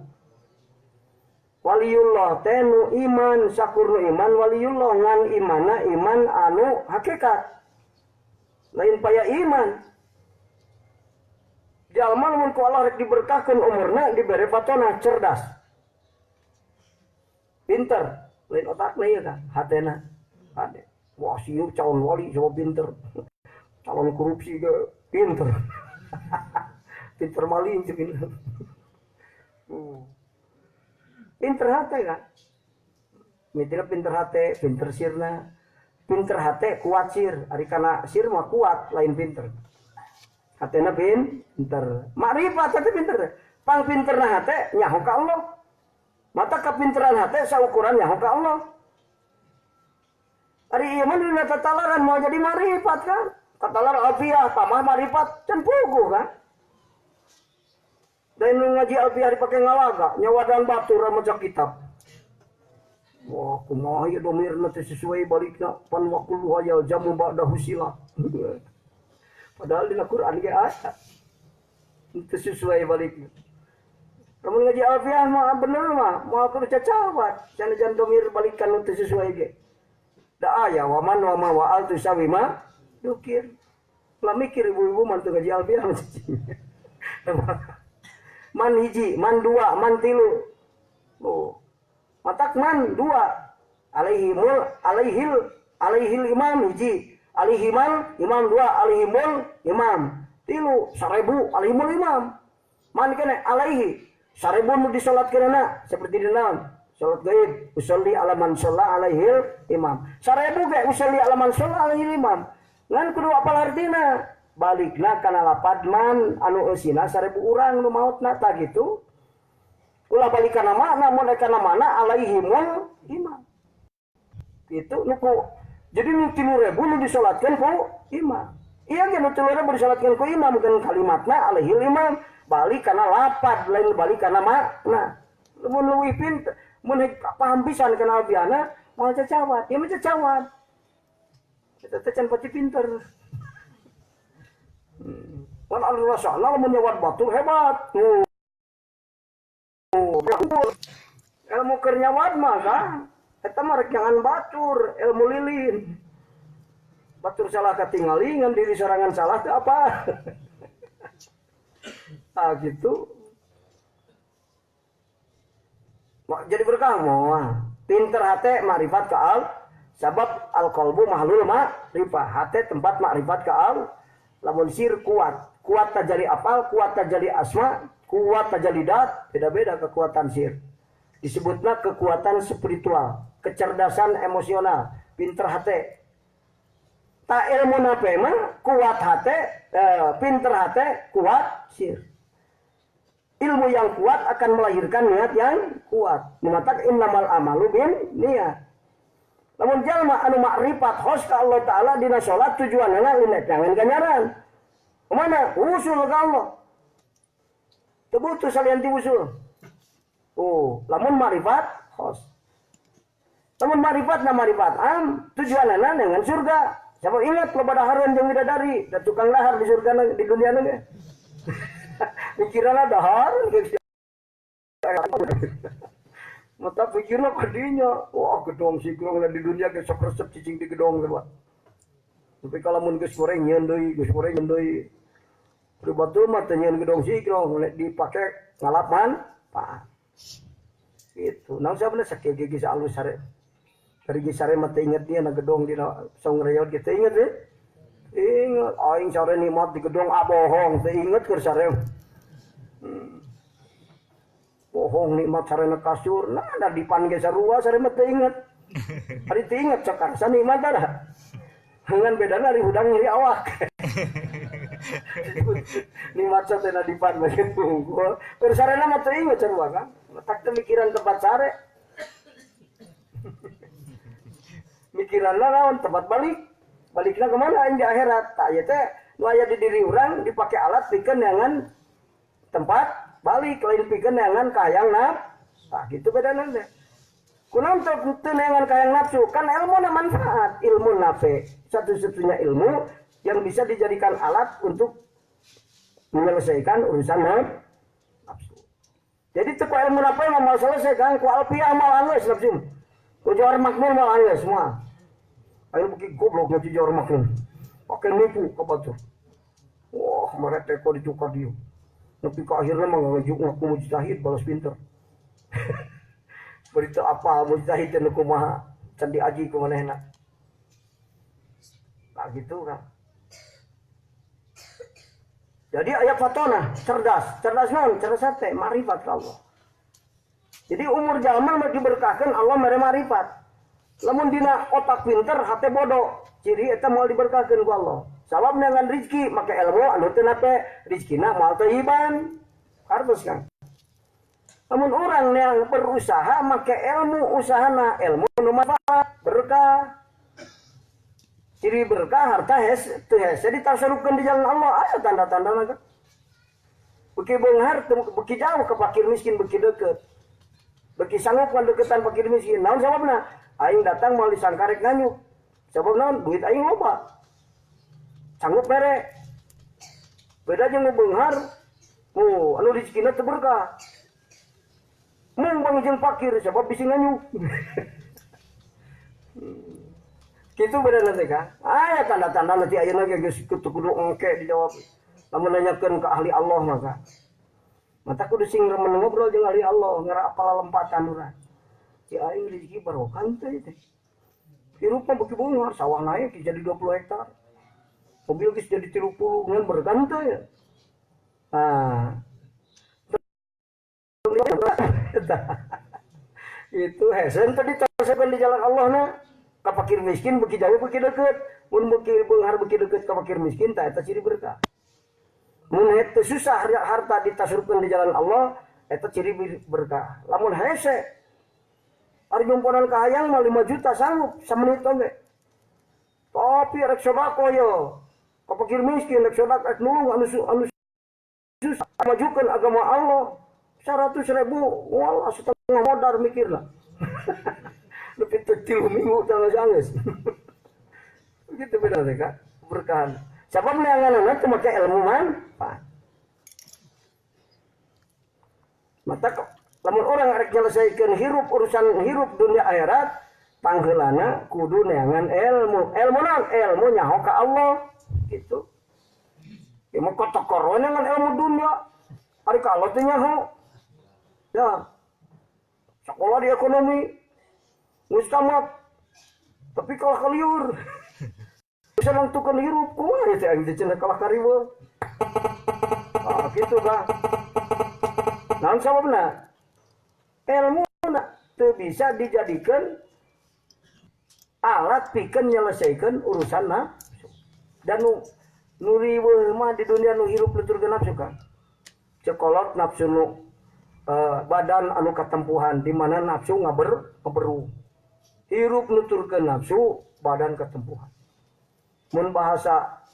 [SPEAKER 1] Waliullah teh nu iman sakur nu iman waliullah ngan imana iman anu hakikat. Lain paya iman. Jalma lamun ku Allah rek diberkahkeun umurna dibere fatona cerdas. Pinter, lain otakna ieu kan, hatena. Hade. Wah sieu calon wali coba pinter. Calon korupsi ge pinter. Pinter maling ceuk. Pinter hate kan. Mitra pinter hate, pinter sirna. Pinter hate kuat sir, ari kana sir mah kuat lain pinter. Hatena pinter. Makrifat hate pinter. Pang pinterna hate nyaho ka Allah. Mata kapinteran hate saukuran nyaho ka Allah. Ari ieu mah dina tatalaran moal jadi marifat kan. Katalar alfiah tamah marifat can puguh kan. Dan nu ngaji alfiah dipake ngalaga nyawadan batur maca kitab. Wah, kumaha ieu domirna teh sesuai balikna pan wa kullu hayal jamu ba'da husila. Padahal dina Quran ge aya. Teu sesuai balikna. Lamun ngaji alfiah mah bener mah moal kudu cacawat sanajan domir balikan nu teu sesuai ge. Da aya wa man wa ma wa al tusawi ma dukir. Lah mikir ibu-ibu mah teu ngaji alfiah. Man hiji, man dua, man tilu. Oh. Matak man dua, alaihimul, alaihil, alaihil imam hiji, alaihiman imam dua, alaihimul imam tilu, 1000 alaihimul imam. Man kene alaihi, 1000 nu disolatkeunana seperti di naon? Salat gaib, usolli ala man shalla alaihil imam. 1000 ge usolli ala man shalla alaihil imam. Ngan kudu apal artina? Balikna kana lapad man anu eusina 1000 urang nu maotna tah kitu. Ulah balik kana mana, mun kana mana alaihimul imam. Itu nu ku jadi nu 3000 nu disolatkeun ku imam. Ieu ge nu 3000 disolatkeun ku imam kan kalimatna alaihil imam, balik kana lapad lain balik kana makna. Mun leuwih pinter, mun paham pisan kana alfiahna moal cacawat, ieu mah cacawat. Eta teh can pati pinter. Wan al-rasana lamun nyawat batur hebat. Ilmu keur nyawat mah kan eta mah rek jangan batur, ilmu lilin. Batur salah katingali ngan diri sorangan salah teu apa. Ah gitu. Jadi berkah moal. Pinter hate makrifat ka al, sabab al qalbu mahlul makrifah. Hate tempat makrifat ka al. Lamun sir kuat, kuat tajali apal, kuat tajali asma, kuat tajali dat, beda-beda kekuatan sir. Disebutnya kekuatan spiritual, kecerdasan emosional, pinter hate. Tak ilmu nape mah kuat hate, pinter hate, kuat sir. Ilmu yang kuat akan melahirkan niat yang kuat. Mengatakan innamal amalu bin niat. Lamun jalma anu makrifat khos ka Allah Ta'ala dina salat tujuanna lain jangan ganjaran. Kemana? Usul ka Allah. Teu butuh salian ti usul. Oh, lamun makrifat khos. Lamun makrifat na makrifat am tujuanna dengan surga. Siapa ingat loba dahareun jeung bidadari, da tukang dahar di surga di dunia ge. Pikiranna dahar geus. Mata pikirna kadinya, wah gedong sigrong di dunia ge sok resep cicing di gedong teh. Tapi kalau mun geus goreng nyeun deui, geus goreng nyeun deui. Di batu mah teu nyeun gedong sigrong, dipake ngalap manfaat. Gitu. Naon sabana sakieu ge geus alus sare. Dari geus sare mah teu inget dia na gedong dina saung reot ge teu inget we. Inget aing sare nikmat di gedong ah bohong, teu inget keur sare. Bohong nikmat sarena kasur, nah da dipan ge sarua sare mah teu inget. Ari teu inget sok karasa nikmat da. Ngan bedana ari hudang nyeri awak. Nikmat teh na dipan mah kitu unggul. Keur sarena mah teu inget sarua kan. Tak teu mikiran tempat sare. Mikiranna naon tempat balik. Balikna kemana aing di akhirat. Tah ieu teh nu aya di diri urang dipake alat pikeun neangan tempat balik lain pikeun neangan kahayang nafsu. Tah kitu bedana teh. Kunaon teu neangan kahayang nafsu? Kan ilmuna manfaat, ilmu nafe. Satu-satunya ilmu yang bisa dijadikan alat untuk menyelesaikan urusan nafsu. Jadi teu ku ilmu nafe mah moal selesai kan, ku alfiah moal anggeus nafsu. Ku jawar makmur moal anggeus semua. Ayo beuki goblok ngaji jawar makmur. Pake nipu ka batur. Wah, mereka kok ditukar dia. Tapi ke akhirnya mah ngajuk ngaku mujtahid balas pinter. Berita apa mujtahid nu kumaha can diaji ku manehna. Nah gitu kan. Jadi ayat fatona cerdas, cerdas naon? Cerdas hate, makrifat ka Allah. Jadi umur jalma mah diberkahkeun Allah mere makrifat. Lamun dina otak pinter, hate bodoh, ciri eta moal diberkahkeun ku Allah. Sabab neangan rezeki make ilmu anu teu nape, rezekina moal teuiban. Hartos kan. Lamun urang yang berusaha make ilmu usahana, ilmu nu manfaat, berkah. Ciri berkah harta hese teu hese ditasarufkeun di jalan Allah, aya tanda-tandana kan. Beuki beunghar beuki jauh ke fakir miskin beuki deukeut. Beuki sanggup ngadeukeutan fakir miskin. Naon sababna? Aing datang moal disangka rek nganyuk. Sabab naon? Duit aing loba. Sanggup mere. Beda jeung nu beunghar, anu rezekina teu berkah. Mung bang jeung fakir sabab bisi nganyuk. Kitu beda nanti kan. Aya tanda-tanda nanti ayeuna ge geus kudu engke dijawab. Lamun nanyakeun ka ahli Allah maka. Mata kudu sing remen ngobrol jeung ahli Allah ngara apal lempatan urang. Ya aing rezeki barokah teh teh. Hirup mah beuki beunghar, sawah naik jadi 20 hektar. Mobil geus jadi 30 ngan berkah teh ya. Ah. Itu hesen tadi tasepan di jalan Allah na. Ka fakir miskin beuki jauh beuki deukeut. Mun beuki beunghar beuki deukeut ka fakir miskin tah eta ciri berkah. Mun hese susah harta ditasarufkeun di jalan Allah eta ciri berkah. Lamun hese ari jomponan ka hayang mah 5 juta sanggup samenit oge. Tapi rek sedekah ye ka fakir miskin rek sedekah rek nulung anu susah majukeun agama Allah 100.000 walah setengah modar mikirna. Lebih kecil minggu tanggal sanggeus. Begitu beda teh Kak, berkahan. Sabab neanganna teu make ilmu manfaat. Mata kok lamun urang arek nyelesaikeun hirup urusan hirup dunia akhirat, pangheulana kudu neangan ilmu. Ilmu naon? Ilmu nyaho ka Allah gitu. Ya mah kotokor we neangan ilmu dunia. Ari ka Allah teh nyaho. Ya. Sekolah di ekonomi geus tamat tapi kalah kaliur. Bisa nangtukeun hirup kumaha teh aing teh cenah kalah kariweuh. Ah kitu ka. Naon sababna? Ilmu teu bisa dijadikeun alat pikeun nyelesaikeun urusan nafsu. Dan nu riweuh mah di dunia nu hirup nuturkeun nafsu kan. Cekolot nafsu nu badan anu katempuhan di mana nafsu ngaberu. Hirup nuturkeun nafsu badan katempuhan. Mun bahasa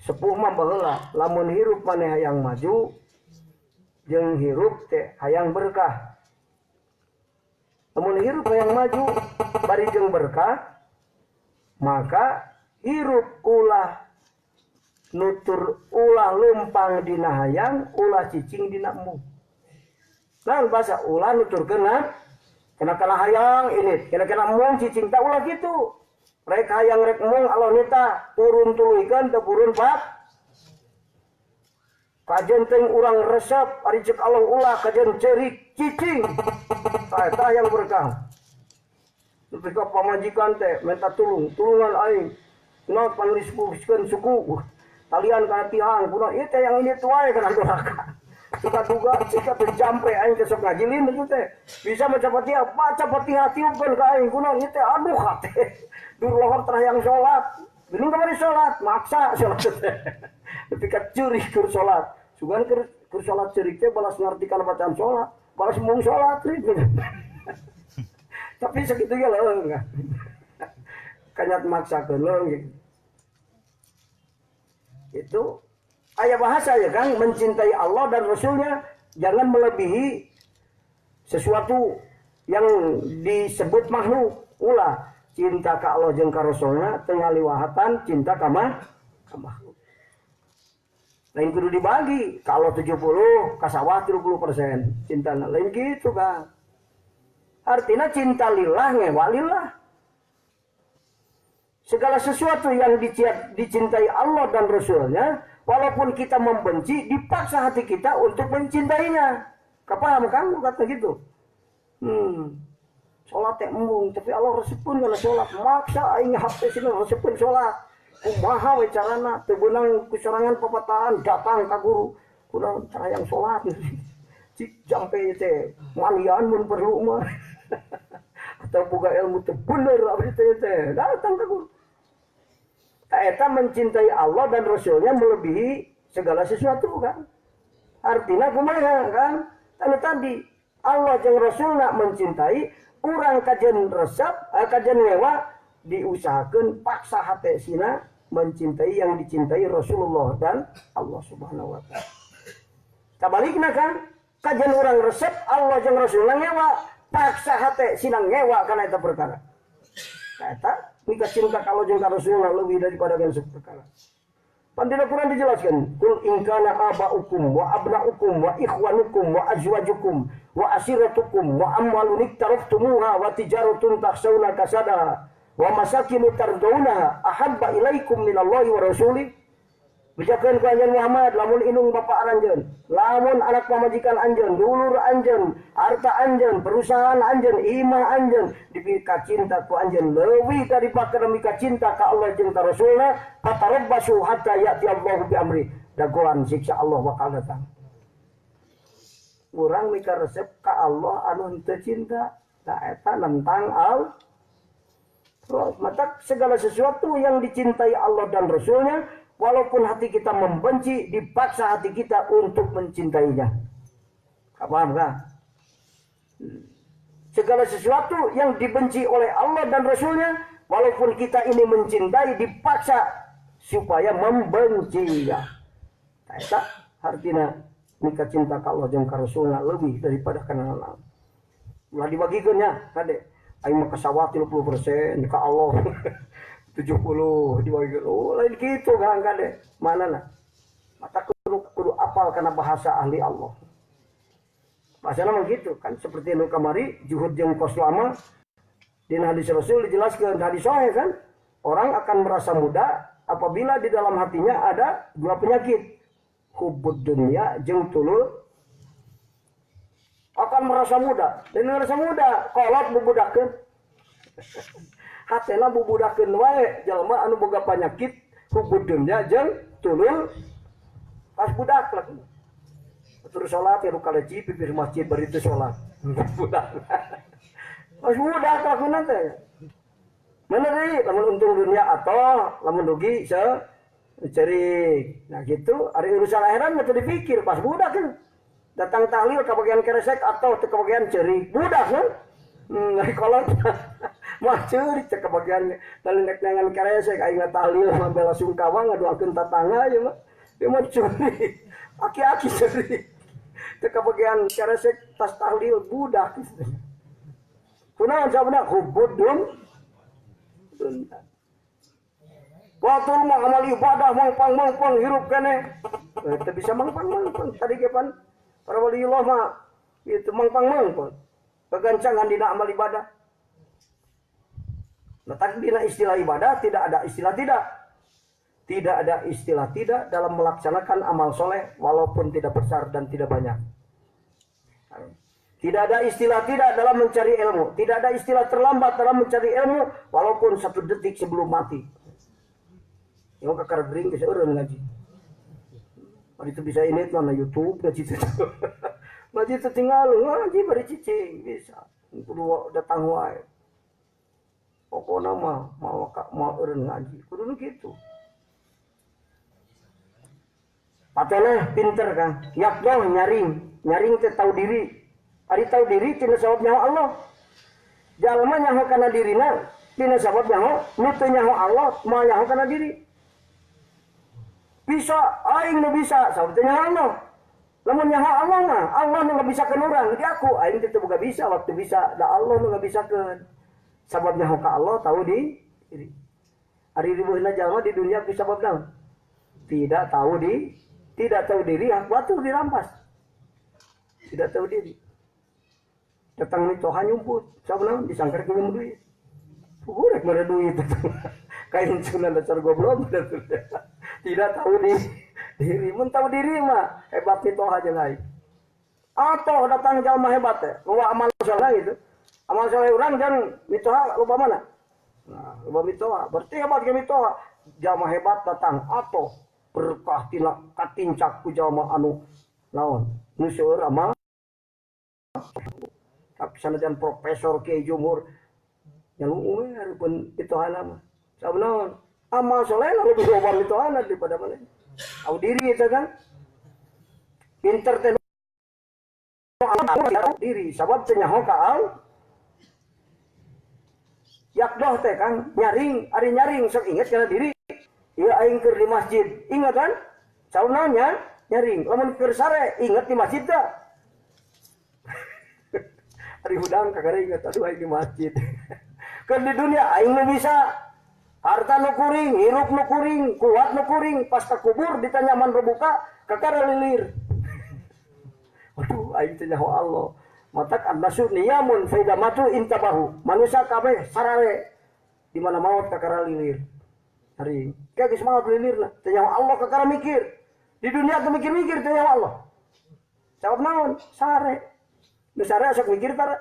[SPEAKER 1] sepuh mah baheula lamun hirup maneh hayang maju jeung hirup teh hayang berkah. Lamun hirup hayang maju bari jeung berkah maka hirup ulah nutur ulah lempang dina hayang ulah cicing dina embung. Nah bahasa ulah nuturkeun kena-kena hayang ini kena-kena embung cicing tah ulah kitu. Rek hayang rek embung Allah nita purun tuluykeun teu purun pak. Kajen teuing urang resep ari ceuk Allah ulah kajen ceurik cicing. Tah eta hayang berkah. Nepi ka pamajikan teh minta tulung, tulungan aing. Kunaon pangrispukeun suku. Talian kana tihang kunaon ieu teh yang ini tuai kana doraka. Suka duga sika teh jampe aing teh sok ngajilin itu teh. Bisa maca Fatihah, baca Fatihah tiupkeun ka aing kunaon ieu teh aduh hate. Dur lohor terhayang salat. Geuning kamari salat, maksa salat teh. Nepi ka ceurik keur salat. Sugan keur salat ceurik teh balas ngarti kana bacaan salat, balas mung salat gitu. Tapi sakitu ge leuh enggak. Kanyat maksakeun leuh gitu. Itu aya bahasa ya Kang, mencintai Allah dan Rasulnya jangan melebihi sesuatu yang disebut makhluk. Ulah cinta ka Allah jeung ka Rasulna teu ngaliwahatan cinta ka makhluk. Lain kudu dibagi, kalau 70 ka sawah 30% cintana. Lain gitu Kang. Artinya cinta lillah ngewa lillah. Segala sesuatu yang dicintai Allah dan Rasulnya, walaupun kita membenci, dipaksa hati kita untuk mencintainya. Kapaham kan kata gitu. Salat teh embung, tapi Allah resepkeun kana salat. Maksa aing hate sina resepkeun salat. Kumaha we carana teu beunang kusorangan papatahan datang ka guru. Kunaon cara yang salat. Cik jampe teh malian mun perlu mah. Atau boga ilmu teu bener abdi teh datang ka guru. Eta mencintai Allah dan Rasulnya melebihi segala sesuatu kan. Artinya kumaha kan? Tadi tadi Allah jeung Rasulna mencintai urang kajen resep, kajen ngewa Diusahakan paksa hati sina mencintai yang dicintai Rasulullah dan Allah Subhanahu wa taala. Kabalikna kan, kajian orang resep Allah jeung Rasulullah ngewa, paksa hati sina ngewa kana eta perkara. Eta mika cinta kalau jeung ka Rasulullah lebih daripada kan perkara. Pan dina Quran dijelaskan, kul in kana aba'ukum wa abna'ukum wa ikhwanukum wa azwajukum wa asiratukum wa amwalun iktaraftumuha wa tijaratun takhshawna kasadaha wa masakinu tardawnaha ahabba ilaikum minallahi wa rasulih. Bejakeun ku anjeun Muhammad, lamun indung bapa anjeun, lamun anak pamajikan anjeun, dulur anjeun, harta anjeun, perusahaan anjeun, imah anjeun, dipika cinta ku anjeun leuwih daripada mika cinta ka Allah jeung ka Rasulna, fatarabbasu hatta ya'ti Allahu bi amri. Dagoan siksa Allah bakal datang. Urang mika resep ka Allah anu henteu cinta, nah eta nentang al. Terus maka segala sesuatu yang dicintai Allah dan Rasulnya, walaupun hati kita membenci, dipaksa hati kita untuk mencintainya. Paham kan? Segala sesuatu yang dibenci oleh Allah dan Rasulnya, walaupun kita ini mencintai, dipaksa supaya membencinya. Eta artinya nikah cinta ka Allah jeung ka Rasulna lebih daripada kana naon. Ulah dibagikeun nya, kade. Aing mah ka sawah 30% ka Allah. 70 dibagi. Oh, lain gitu kan kade. Mana nah? Mata kudu apal karena bahasa ahli Allah. Bahasana mah gitu kan, seperti nu kamari juhud jeung kos lama dina hadis Rasul dijelaskeun hadis sahih kan, orang akan merasa muda apabila di dalam hatinya ada dua penyakit, hubbud dunya jeung tulul. Akan merasa muda, dan merasa muda kolot bubudakeun. Hatena bubudakeun wae jelema anu boga penyakit hubbud dunya jeung tulul pas budak lah. Terus salat ya kaleci pipir masjid bari teu salat. Budak. Pas budak lakuna teh. Mana deui lamun untung dunia atau lamun rugi se cerik. Nah gitu, ari urusan akhirat mah teu dipikir pas budak kan. Datang tahlil ka bagian keresek atau teu ka bagian cerik. Budak kan. Ari kolot. Mah ceurik teh ka bagian lamun rek nangan keresek aing tahlil mah bela sungkawa ngadoakeun tatangga ieu mah. Ieu mah ceurik. Aki-aki ceurik. Teu ka bagian keresek tas tahlil budak. Kunaon sabna hubbud dunya. Batur mah amal ibadah mangpang-mangpang hirup keneh. Teu bisa mangpang-mangpang tadi ge pan para waliullah mah itu mangpang-mangpang. Kegancangan dina amal ibadah. Nah, tapi dina istilah ibadah tidak ada istilah tidak. Tidak ada istilah tidak dalam melaksanakan amal soleh walaupun tidak besar dan tidak banyak. Tidak ada istilah tidak dalam mencari ilmu. Tidak ada istilah terlambat dalam mencari ilmu walaupun satu detik sebelum mati. Yang kakar gering geus eureun ngaji. Bari itu bisa ini mana YouTube ngaji itu. Ngaji itu tinggal ngaji bari cicing bisa. Kudu datang wae. Pokona mah mau eureun ngaji. Kudu kitu. Pateleh pinter kan. Yakdoh nyaring, nyaring teh tahu diri. Ari tahu diri tina sabab nyaho Allah. Jalma nyaho kana dirina tina sabab nyaho, nu teu nyaho Allah moal nyaho kana diri. Bisa aing nu bisa sabab teu nyaho Allah. Lamun nyaho Allah mah Allah nu ngabisakeun urang, di aku aing teh teu boga bisa waktu bisa da Allah nu ngabisakeun. Sabab nyaho ka Allah tahu di diri. Ari ribuhna jalma di dunia ku sabab naon? Tidak tahu di, tidak tahu diri, hak batu dirampas. Tidak tahu diri. Datang mitoha nyumput, sabab naon disangkar ke duit. Pugurek mana duit. Kain sunan dasar goblok. Tidak tahu di diri, mun tahu diri mah hebat mitoha jeung aing. Atau datang jalma hebat teh, bawa amal soleh gitu. Amal soleh urang dan mitoha loba mana? Nah, loba mitoha, berarti hebat ke mitoha. Jalma hebat datang atau berkah tina katincak ku jalma anu naon? Nu seueur amal. Tapi sanajan profesor Kiai Jumhur nyalu we hareupeun mitohana mah. Sabab naon? Amal soleh lebih loba mitohana daripada maneh. Tahu diri eta kan? Pinter teh diri sabab teu nyaho ka al. Yakdoh teh Kang nyaring, ari nyaring sok inget kana diri. Ieu aing keur di masjid, ingat kan? Saunanya nyaring, lamun keur sare inget di masjid teh. Ari hudang kakara inget, aduh aing di masjid. Keur di dunia aing nu bisa harta nu kuring, hirup nu kuring, kuat nu kuring, pas ka kubur ditanya man rebuka, kakara lilir. Aduh aing teh nyaho Allah. Matak annasu niyamun faida matu intabahu. Manusia kabeh sarare di mana maut kakara lilir. Hari kayak geus maut lilirna, teh nyaho Allah kakara mikir. Di dunia teu mikir-mikir teh nyaho Allah. Jawab naon? Sare. Nu sare sok mikir tara.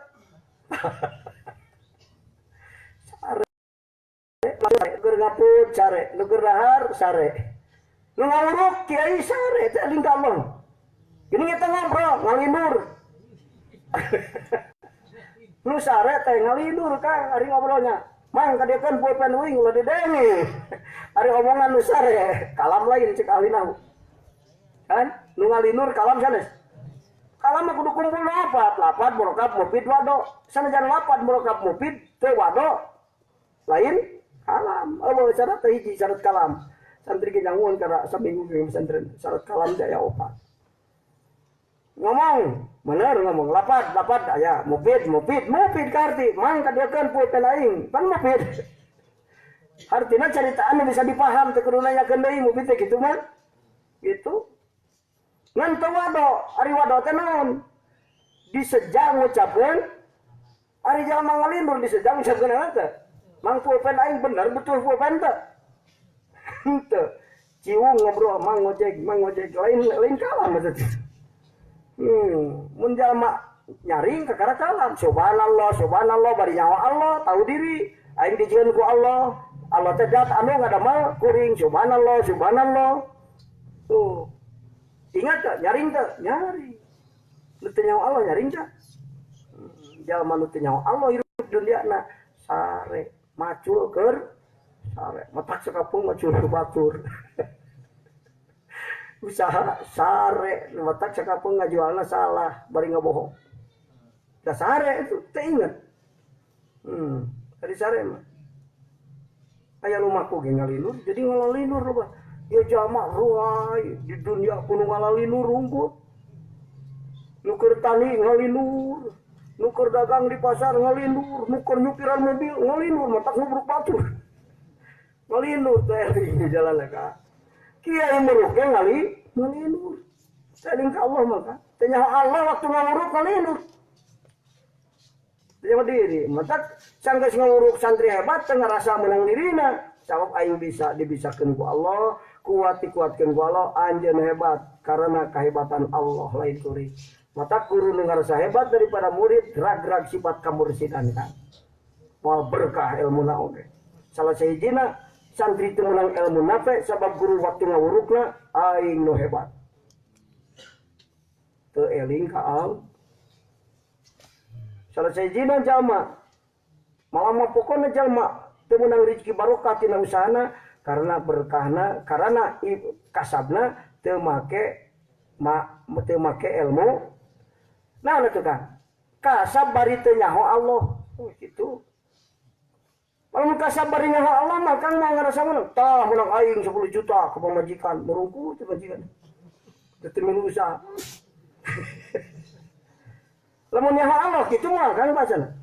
[SPEAKER 1] Sare. Keur ngaput sare, nu keur dahar sare. Nu ngawuruk kiai sare teh eling ka Allah. Gini kita ngobrol ngalindur. Nu sare teh ngalindur Kang ari ngobrolnya. Mang kadiekeun pulpen uing ulah didenge. Ari omongan nu sare, kalam lain cek ahli nahu. Kan? Nu ngalindur kalam sanes. Kalam mah kudu kumpul lapat, lapat murokab mufid wado. Sanajan lapat murokab mufid teu wado. Lain kalam. Eueuh syarat teh hiji syarat kalam. Santri ge nyanguan kana saminggu ge pesantren syarat kalam teh aya opat. Ngomong, bener ngomong lapat, lapat aya mufid, mufid, mufid ka arti mang kadiekeun pulpen aing, pan mufid. Artina caritaan bisa dipaham teu kudu nanyakeun deui mufid teh kitu mah. Gitu. Ngan teu wado, ari wado teh naon? Disejang ngucapkeun ari jalma ngalindur disejang ngucapkeun naon teh? Mang pulpen aing bener betul pulpen teh. Henteu. Ciung ngobrol mang ngojek, lain lain kalam maksudnya. Mun jalma nyaring kakara kalam, subhanallah, subhanallah bari nyawa Allah, tahu diri, aing dijieun ku Allah. Allah teh dat anu ngadamel kuring, subhanallah, subhanallah. Tuh. Ingat teh, nyaring teh, nyaring. Nu teu nyawa Allah nyaring teh. Jalma nu teu nyawa Allah hirup duniana sare, macul keur sare, matak sakampung macul ku batur. Usaha sare, matak sakampung ngajualna salah, bari ngabohong. Da sare itu teu inget. Dari sare mah. Aya lumaku ge ngalinur, jadi ngalalinur loba. Ya jalma ruai di dunia kudu ngalalinur rungkut. Nu keur tani ngalinur, nu keur dagang di pasar ngalinur, nu keur nyupiran mobil ngalinur, matak ngubruk batur. Ngalinur teh di jalan ka. Kiai muruk ge ngalinur. Teh ka Allah maka. Teh nyaho Allah waktu ngawuruk ngalinur. Teh diri, matak sanggeus ngawuruk santri hebat teh ngarasa menang dirina. Sabab aing bisa dibisakeun ku Allah, kuat dikuatkeun ku Allah, anjeun hebat karena kehebatan Allah lain kuring. Mata guru nu ngarasa hebat daripada murid, rag-rag sifat kamursidan kan. Moal berkah ilmuna oge. Salah sahijina santri teu meunang ilmu nape sabab guru waktu ngawurukna aing nu hebat. Teu eling ka Allah. Salah sahijina jalma malah mah pokona jalma teu meunang rezeki barokah tina usahana karena berkahna karena kasabna teu make teu make ilmu. Nah atuh Kang kasab bari teu nyaho Allah. Oh kitu. Lamun kasab bari nyaho Allah mah Kang mah ngarasa meunang tah meunang aing 10 juta ka pamajikan merungku teh majikan. Teu milu usaha. Lamun nyaho Allah kitu mah Kang basana.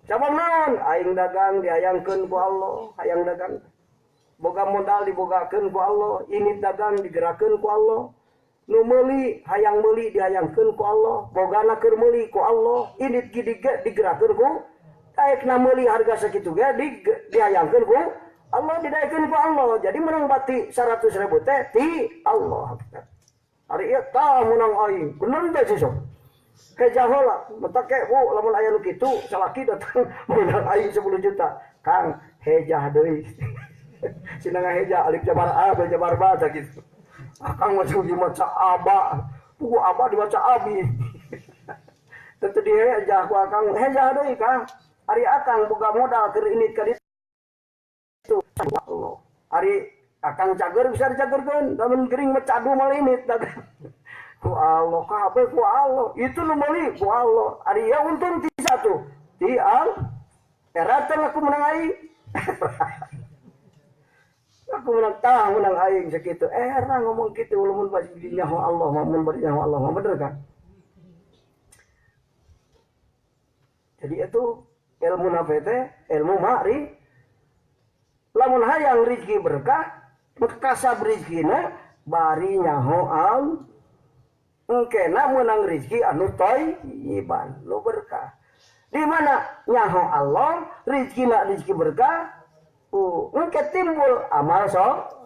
[SPEAKER 1] Sabab naon? Aing dagang diayangkeun ku Allah, hayang dagang. Boga modal dibogakeun ku Allah, ini dagang digerakkeun ku Allah. Nu meuli hayang meuli diayangkeun ku Allah, bogana keur meuli ku Allah, ini digerakkeun ku daekna meuli harga sakitu ge diayangkeun ku Allah, didaekeun ku Allah. Jadi menang bati 100.000 teh ti Allah. Ari ieu tah menang aing. Bener teh sih sok. Kejahola, matak ke, bu, lamun aya nu kitu, salaki datang menang aing 10 juta. Kang, hejah deui. Sina ngahejah alif jabar A, ba jabar ba tah kitu. Akang mah dimaca aba, buku aba dibaca abi. Tentu dihejah ku akang, hejah deui Kang. Ari akang boga modal keur ini ka ditu. Allah. Ari akang cager bisa dicagerkeun, lamun gering mah cadu mah limit dagang. Ku Allah kabeh ku Allah. Itu nu meuli ku Allah. Ari ieu untung ti satu. Ti Allah. Era teh ngaku menang aing. Aku menang tah menang aing sakitu. Era ngomong kitu lamun bari nyaho Allah, mun bari nyaho Allah mah bener kan? Jadi itu ilmu nafe teh ilmu ma'ri. Lamun hayang rezeki berkah, kasab rezekina bari nyaho Allah. Engkena menang rezeki anu thayyiban, nu berkah. Di mana nyaho Allah, rezekina rezeki berkah, engke timbul amal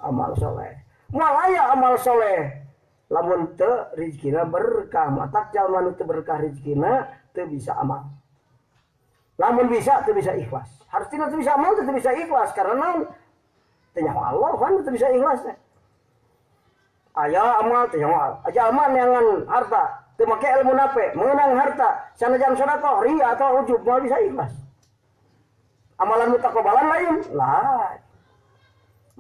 [SPEAKER 1] amal soleh. Moal aya amal soleh lamun teu rezekina berkah, matak jalma nu teu berkah rezekina teu bisa amal. Lamun bisa teu bisa ikhlas. Hartina teu bisa amal teu bisa ikhlas karena naon? Teu nyaho Allah kan teu bisa ikhlas. Aya amal teu nyaho Allah. Aja amal neangan harta, teu make ilmu nape, meunang harta, sanajan sedekah ria atau ujub moal bisa ikhlas. Amalan mutaqabbalan lain, lain.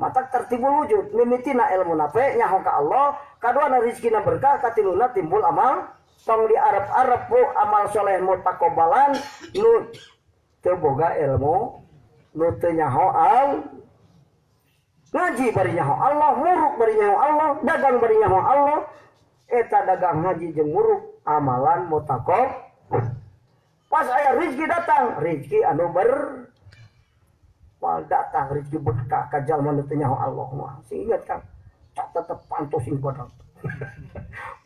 [SPEAKER 1] Matak tertimbul wujud, mimitina ilmu nape nyaho ka Allah, kaduana rezekina berkah, katiluna timbul amal. Tong di Arab-Arab bu amal soleh mutaqabbalan nu teu boga ilmu, nu teu nyaho Allah. Ngaji bari nyaho Allah, muruk bari nyaho Allah, dagang bari nyaho Allah. Eta dagang ngaji jeung muruk amalan mutaqab. Pas aya rezeki datang, rezeki anu ber wal datang rezeki berkah ka jalma nu teu nyaho Allah mah. Sing ingat Kang, tak tetep pantos sing bodong.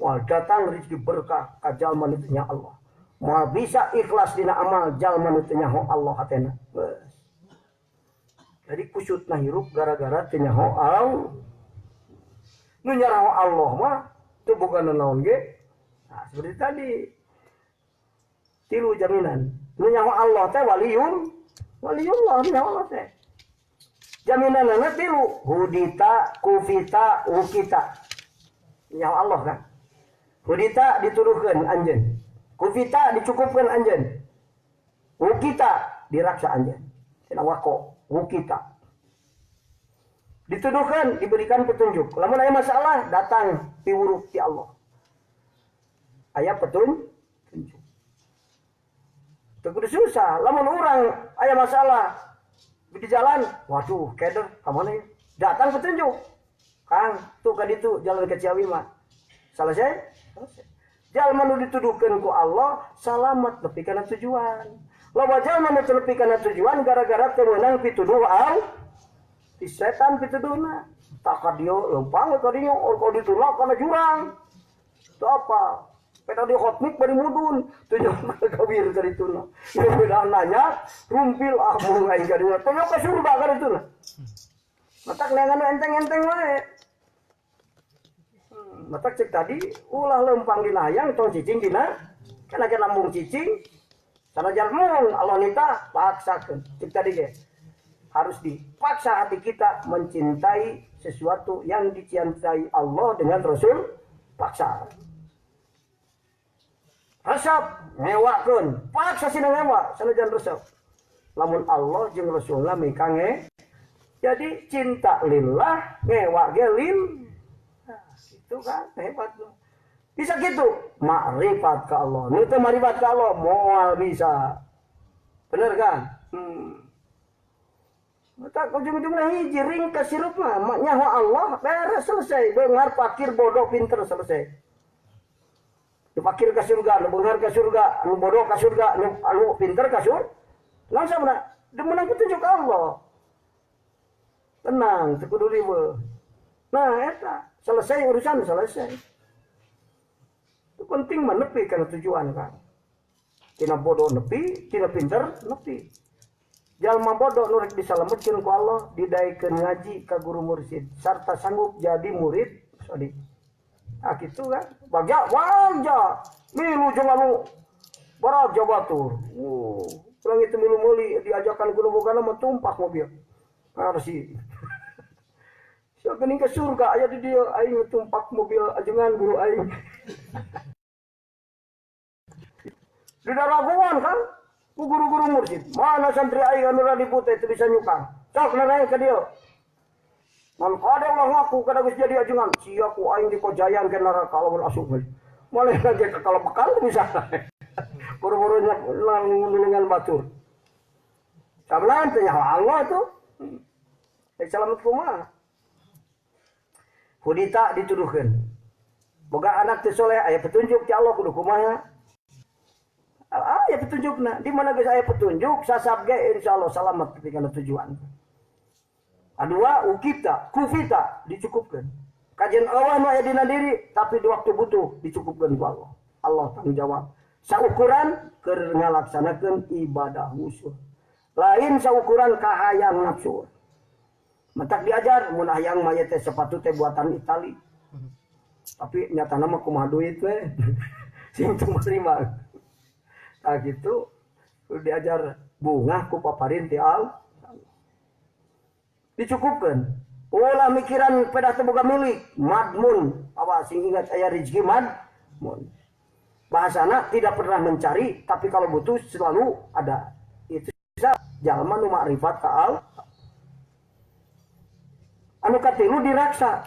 [SPEAKER 1] Wal datang rezeki berkah ka jalma nu teu nyaho Allah. Moal bisa ikhlas dina amal jalma nu teu nyaho Allah hatena. Geus. Jadi kusutna hirup gara-gara teu nyaho Allah. Nu nyaraho Allah mah teu boga nanaon ge. Nah, seperti tadi. Tilu jaminan. Nu nyaho Allah teh waliyun, waliyullah nu nyaho Allah teh. Jaminanna tilu, hudita, kufita, wukita. Nyaho Allah kan. Hudita dituduhkeun anjeun. Kufita dicukupkeun anjeun. Wukita diraksa anjeun. Cenah wako, wukita. Dituduhkan, diberikan petunjuk. Lamun aya masalah, datang piwuruk ti Allah. Aya petunjuk. Teu kudu susah. Lamun urang aya masalah di jalan, waduh, keder ka mana ya? Datang petunjuk. Kang, tuh ka ditu jalan ke Ciawi mah. Selesai? Selesai. Jalma nu dituduhkeun ku Allah salamat nepi kana tujuan. Loba jalma nu teu nepi kana tujuan gara-gara teu meunang pituduh al di setan pituduhna. Tak ka dieu leumpang ka dieu, ka ditu kana jurang. Teu apa? Peta di hotmik bari mudun, tujuh kawir ka dituna. Ieu beda nanya, rumpil ah mung aing ka dieu. Tujuh ka surga ka dituna. Matak neangan nu enteng-enteng wae. Matak cek tadi ulah leumpang dina hayang tong cicing dina. Kana ge lambung cicing. Sanajan mung Allah nita paksakeun. Cek tadi ge harus dipaksa hati kita mencintai sesuatu yang dicintai Allah dengan Rasul, paksa. Resep ngewakeun, paksa sina ngewa sanajan resep. Lamun Allah jeung Rasulna mikange. Jadi cinta lillah ngewa ge lil. Nah, itu kan hebat loh. Bisa gitu, makrifat ka Allah. Nu teu makrifat ka Allah moal bisa. Bener kan? Tak ujung-ujungnya hiji ringkas hirup mah nyaho Allah beres selesai. Beunghar fakir bodoh pinter selesai. Nu fakir ka surga, nu beunghar ka surga, nu bodoh ka surga, nu pinter ka surga. Langsung menang petunjuk Allah. Tenang, teu kudu riweuh. Nah, eta selesai urusan selesai. Itu penting mah nepi kana tujuan kan. Tina bodoh nepi, tina pinter nepi. Jalma bodoh nu rek disalametkeun ku Allah, didaekeun ngaji ka guru mursyid sarta sanggup jadi murid sodi. Ah kitu kan. Bagja wanja milu jeung anu baraja batur. Urang itu milu meuli diajakan ku nu bogana mah tumpak mobil. Harus. Sia geuning ke surga aya di dieu aing tumpak mobil ajengan guru aing. Di daraguan kan ku guru-guru mursyid. Mana santri aing anu radi putih teu bisa nyukang. Sok narae ka dieu. Man kade ulah ngaku kada geus jadi ajengan. Sia ku aing dikojayan ke neraka lamun asup geus. Maleh lagi ka kalebekal teu bisa. Buru-buru nulungan batur. Sablan teh Allah tuh. Selamat kumaha. Hudita dituduhkeun. Boga anak teh soleh aya petunjuk ti Allah kudu kumaha. Aya petunjukna. Di mana geus aya petunjuk sasab ge insyaallah selamat ketika tujuan. Kadua ukita, kufita dicukupkeun. Kajian Allah nu aya dina diri tapi di waktu butuh dicukupkeun ku Allah. Allah tanggung jawab. Saukuran keur ngalaksanakeun ibadah khusyuk. Lain saukuran kahayang nafsu. Matak diajar mun hayang mah teh sepatu teh buatan Itali. Tapi nyatana mah kumaha duit we. Sing teu menerima. Tah kitu diajar bungah ku paparin ti Allah. Dicukupkeun. Ulah mikiran pedah teu boga milik, madmun. Awas sing ingat aya rezeki madmun. Bahasana tidak pernah mencari, tapi kalau butuh selalu ada. Itu jalma nu makrifat ka Allah. Anu katilu diraksa.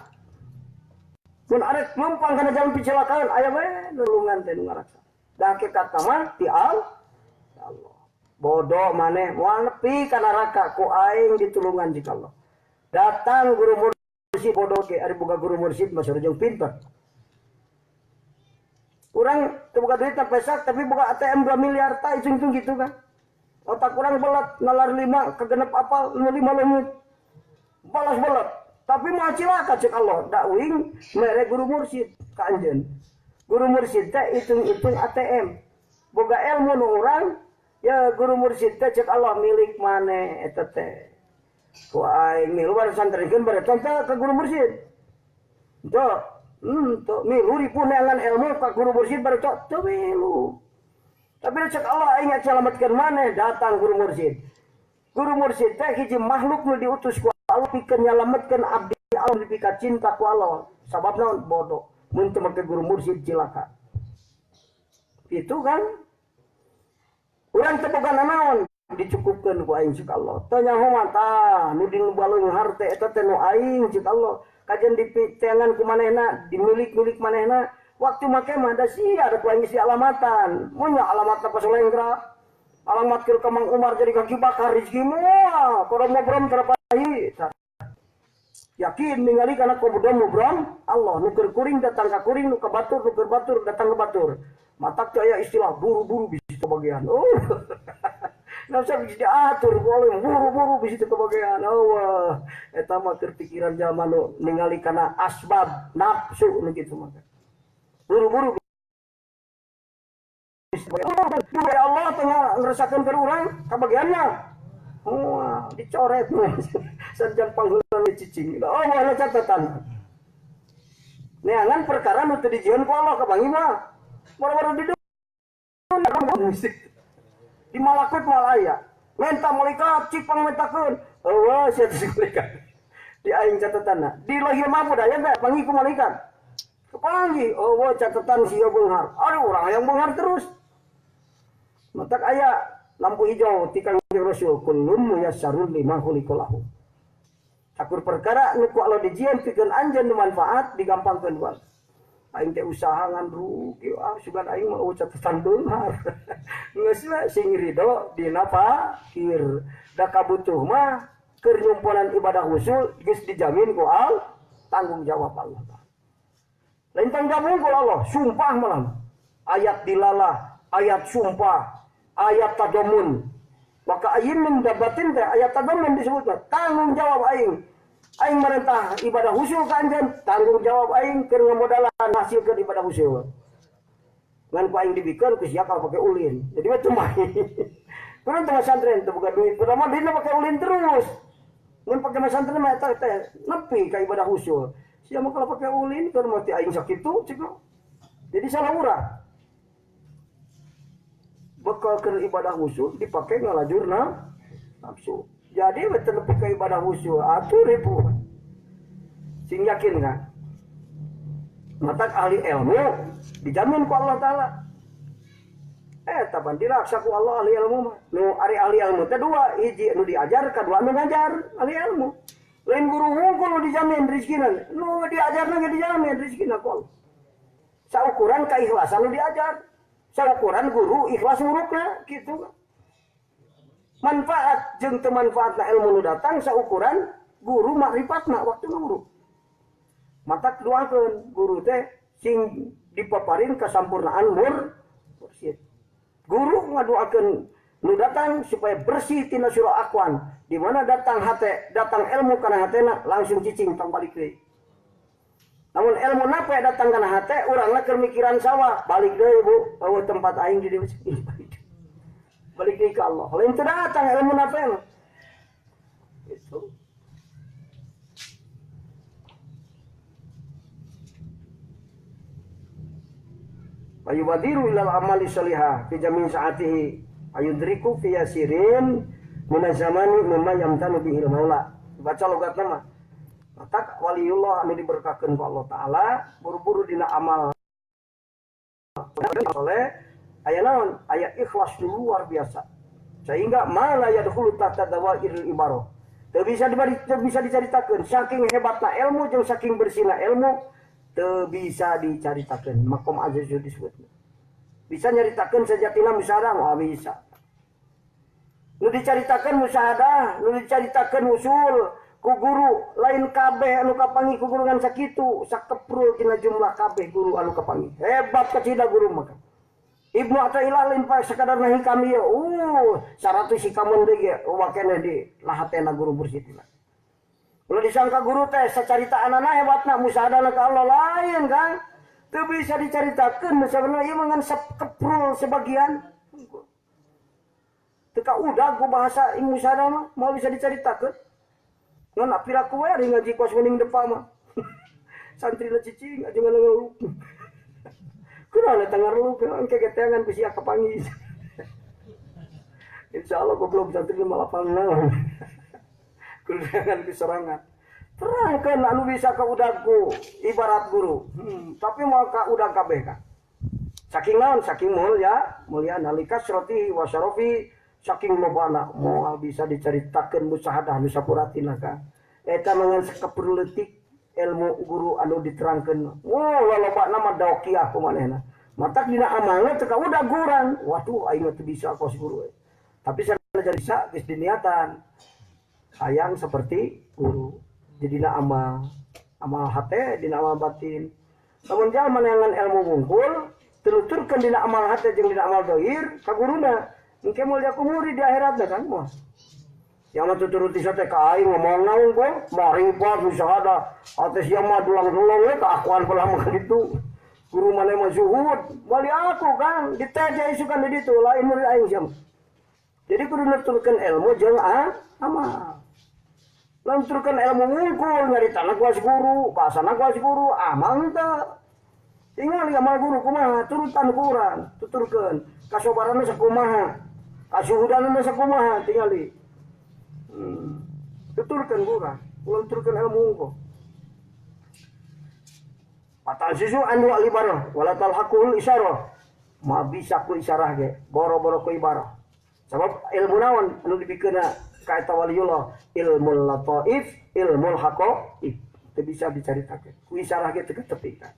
[SPEAKER 1] Mun arek lempang kana jalan picelakaan aya we nulungan teh nu ngaraksa. Da hakikatna mah ti Allah. Bodoh maneh moal nepi ka neraka ku aing ditulungan jika Allah. Datang guru mursyid bodoh ge ari boga guru mursyid mah sareng pinter. Urang teu boga duit pesak tapi boga ATM 2 miliar ta hitung-hitung gitu kan. Otak urang belat nalar 5 kegenep apal 5 leungit. Balas belat tapi mau cilaka cek Allah dakwing mere guru mursyid ka anjeun. Guru mursyid teh hitung-hitung ATM. Boga ilmu nu urang ya guru mursyid teh cek Allah milik maneh eta teh. Ku aing milu santrenkeun bare teh ka guru mursyid. Teu, teu milu ripuneangan ilmu ka guru mursyid bare teu milu. Tapi cek Allah aing nyalametkeun maneh datang guru mursyid. Guru mursyid teh hiji makhluk nu diutus ku Allah pikeun nyalametkeun abdi Allah dipika cinta ku Allah. Sabab naon bodoh mun teu make guru mursyid cilaka. Itu kan urang teu boga nanaon dicukupkeun ku aing cik Allah. Teu nyaho mah tah nu dibalung harte eta teh nu aing cik Allah. Kajian dipitengan ku manehna, dimilik-milik manehna, waktu make mah da sia da ku aing geus dialamatan. Mun nya alamatna pasolenggra. Alamat keur ka Mang Umar jadi kaki bakar rezeki moal, kodom mubrom terpahi. Yakin ningali kana kodom mubrom Allah nu keur kuring datang ka kuring, nu ka batur nu keur batur datang ka batur. Matak teh aya istilah buru-buru bisa kebagian. Oh. Nafsu bisa diatur boleh buru-buru bisa kebagian. Oh, eta mah keur pikiran jalma nu ningali kana asbab nafsu nu kitu mah. Buru-buru ya Allah tengah ngerasakan ke urang kabagiannya. Wah, dicoret sanjan panghulan cicing. Oh, mana catatan. Neangan perkara nu teu dijieun ku Allah kabangi mah. Baru-baru di dunia musik. Di malakut moal aya. Menta malaikat cik pangmentakeun. Eueuh sia teh malaikat. Di aing catatanna. Di lahir mahfud aya teh panggih ku malaikat. Kepanggih, oh catatan sia beunghar. Aduh urang hayang beunghar terus. Matak aya lampu hijau ti Kangjeng Rasul kullum muyassarun lima khuliqalahu. Sakur perkara nu ku Allah dijieun pikeun anjeun nu manfaat digampangkeun ku Allah. Aing teh usaha ngan rugi, ah sugan aing mah catatan beunghar. Geus we sing ridho dina fakir. Da kabutuh mah keur nyumponan ibadah husul geus dijamin ku Allah, tanggung jawab Allah. Lain tanggung jawab ku Allah, sumpah malam. Ayat dilalah, ayat sumpah, ayat tadomun. Maka ayin min dabatin teh ayat tadomun disebutna tanggung jawab aing. Aing merentah ibadah husul ka anjeun, tanggung jawab aing keur ngamodalan hasilkeun ibadah husul. Ngan ku aing dibikeun ku sia kalau pake ulin. Jadi mah teu main. Kurang teu masantren teu boga duit, pertama duitna pake ulin terus. Mun pake masantren mah eta teh nepi ka ibadah husul. Sia mah kalau pake ulin keur mati aing sakitu cik. Jadi salah urang. Bekal keur ibadah husul dipake ngalajurna nafsu. Jadi betul nepi ka ibadah husul atuh ribu. Sing yakin kan? Matak ahli ilmu dijamin ku Allah Taala. Taban diraksa ku Allah ahli ilmu mah. Nu ari ahli ilmu teh dua, hiji nu diajar, kadua nu ngajar ahli ilmu. Lain guru hungkul nu dijamin rezekina, nu diajarna ge dijamin rezekina ku Allah. Saukuran keikhlasan nu diajar, saukuran guru ikhlas ngurukna kitu. Manfaat jeung teu manfaatna ilmu nu datang saukuran guru makrifatna waktu guru. Matak doakeun guru teh sing dipaparin kasampurnaan mursyid. Guru ngadoakeun nu datang supaya bersih tina surah akwan. Di mana datang hate, datang ilmu kana hatena langsung cicing tong balik deui. Namun ilmu nape datang kana hate urangna keur mikiran sawah, balik deui Bu, eueuh tempat aing di dieu. Balik deui ka Allah. Lain teu datang ilmu nape mah. Itu. Ayubadiru ilal amali sholihah fi jami' sa'atihi ayudriku fi yasirin minaz zamani mimma yamtanu bihil maula. Baca logatna mah. Matak waliullah anu diberkahkeun ku Allah Ta'ala buru-buru dina amal soleh aya naon? Aya ikhlas luar biasa. Sehingga ma la yadkhulu tahta dawairil ibarah. Teu bisa teu bisa dicaritakeun saking hebatna ilmu jeung saking bersihna ilmu teu bisa dicaritakeun makom aziz disebut. Bisa nyaritakeun sejatina musyahadah moal bisa. Nu dicaritakeun musyahadah, nu dicaritakeun usul ku guru lain kabeh anu kapanggih ku guru ngan sakitu sakeprul tina jumlah kabeh guru anu kapanggih. Hebat kacida guru mah. Ibnu Athaillah lain pa sakadar na hikam ieu. 100 hikamun deui ge wakeneh di lahatena guru mursyid. Ulah disangka guru teh sacaritaanana hebatna musyahadah ka Allah lain Kang. Teu bisa dicaritakeun sabenerna ieu mah ngan sakeprul sebagian. Teu kaudag ku bahasa musyahadah mah moal bisa dicaritakeun. Ngan piraku we ari ngaji kos mending depa mah. Santri cicing aja ngaleuh. Kunaon eta ngarluk engke geteangan ku sia kapanggih. Insyaallah goblok santri mah lapang naon. Kudangan ku sorangan. Terangkeun anu bisa ka udagku ibarat guru. Tapi moal ka udag kabeh ka. Saking naon? Saking mulia, mulia nalika sroti wa syarafi saking lobana moal bisa dicaritakeun musyahadah nu sapuratina ka. Eta mangan sakeprul leutik ilmu guru anu diterangkeun. Wah, lolobana mah daokiah kumanehna. Matak dina amalna teu kaudag urang. Waduh aing mah teu bisa kos guru. Tapi sanajan bisa geus diniatan. Hayang seperti guru. Jadina amal, amal hate dina amal batin. Lamun jalma neangan ilmu wungkul, teluturkeun dina amal hate jeung dina amal dohir ka guruna. Engke moal diaku murid di akhiratna kan moal. Yang mah tuturuti teh ka aing ngomong naon gue, marifat musyahadah, atas sia mah dulang-dulang we kaakuan belah mah kitu. Guru maneh mah zuhud, moal diaku kan, diteja isukan di ditu lain murid aing sia mah. Jadi kudu nuturkeun ilmu jeung amal. Lamun nuturkeun ilmu wungkul nyaritana kuas guru, bahasana kuas guru, amal teu. Tinggal amal guru kumaha, turutan ku urang, tuturkeun. Kasobaranna sakumaha, kasuhudanna sakumaha tingali. Tuturkeun ku urang, ulah nuturkeun ilmu wungkul. Patasisu anu alibarah wala talhaqul isyarah. Ma bisa ku isyarah ge, boro-boro ku ibarah. Sebab ilmu naon anu dipikeunna ka eta waliullah, ilmu lataif, ilmu haqaif. Teu bisa dicaritakeun. Ku isyarah ge teu tepi ka.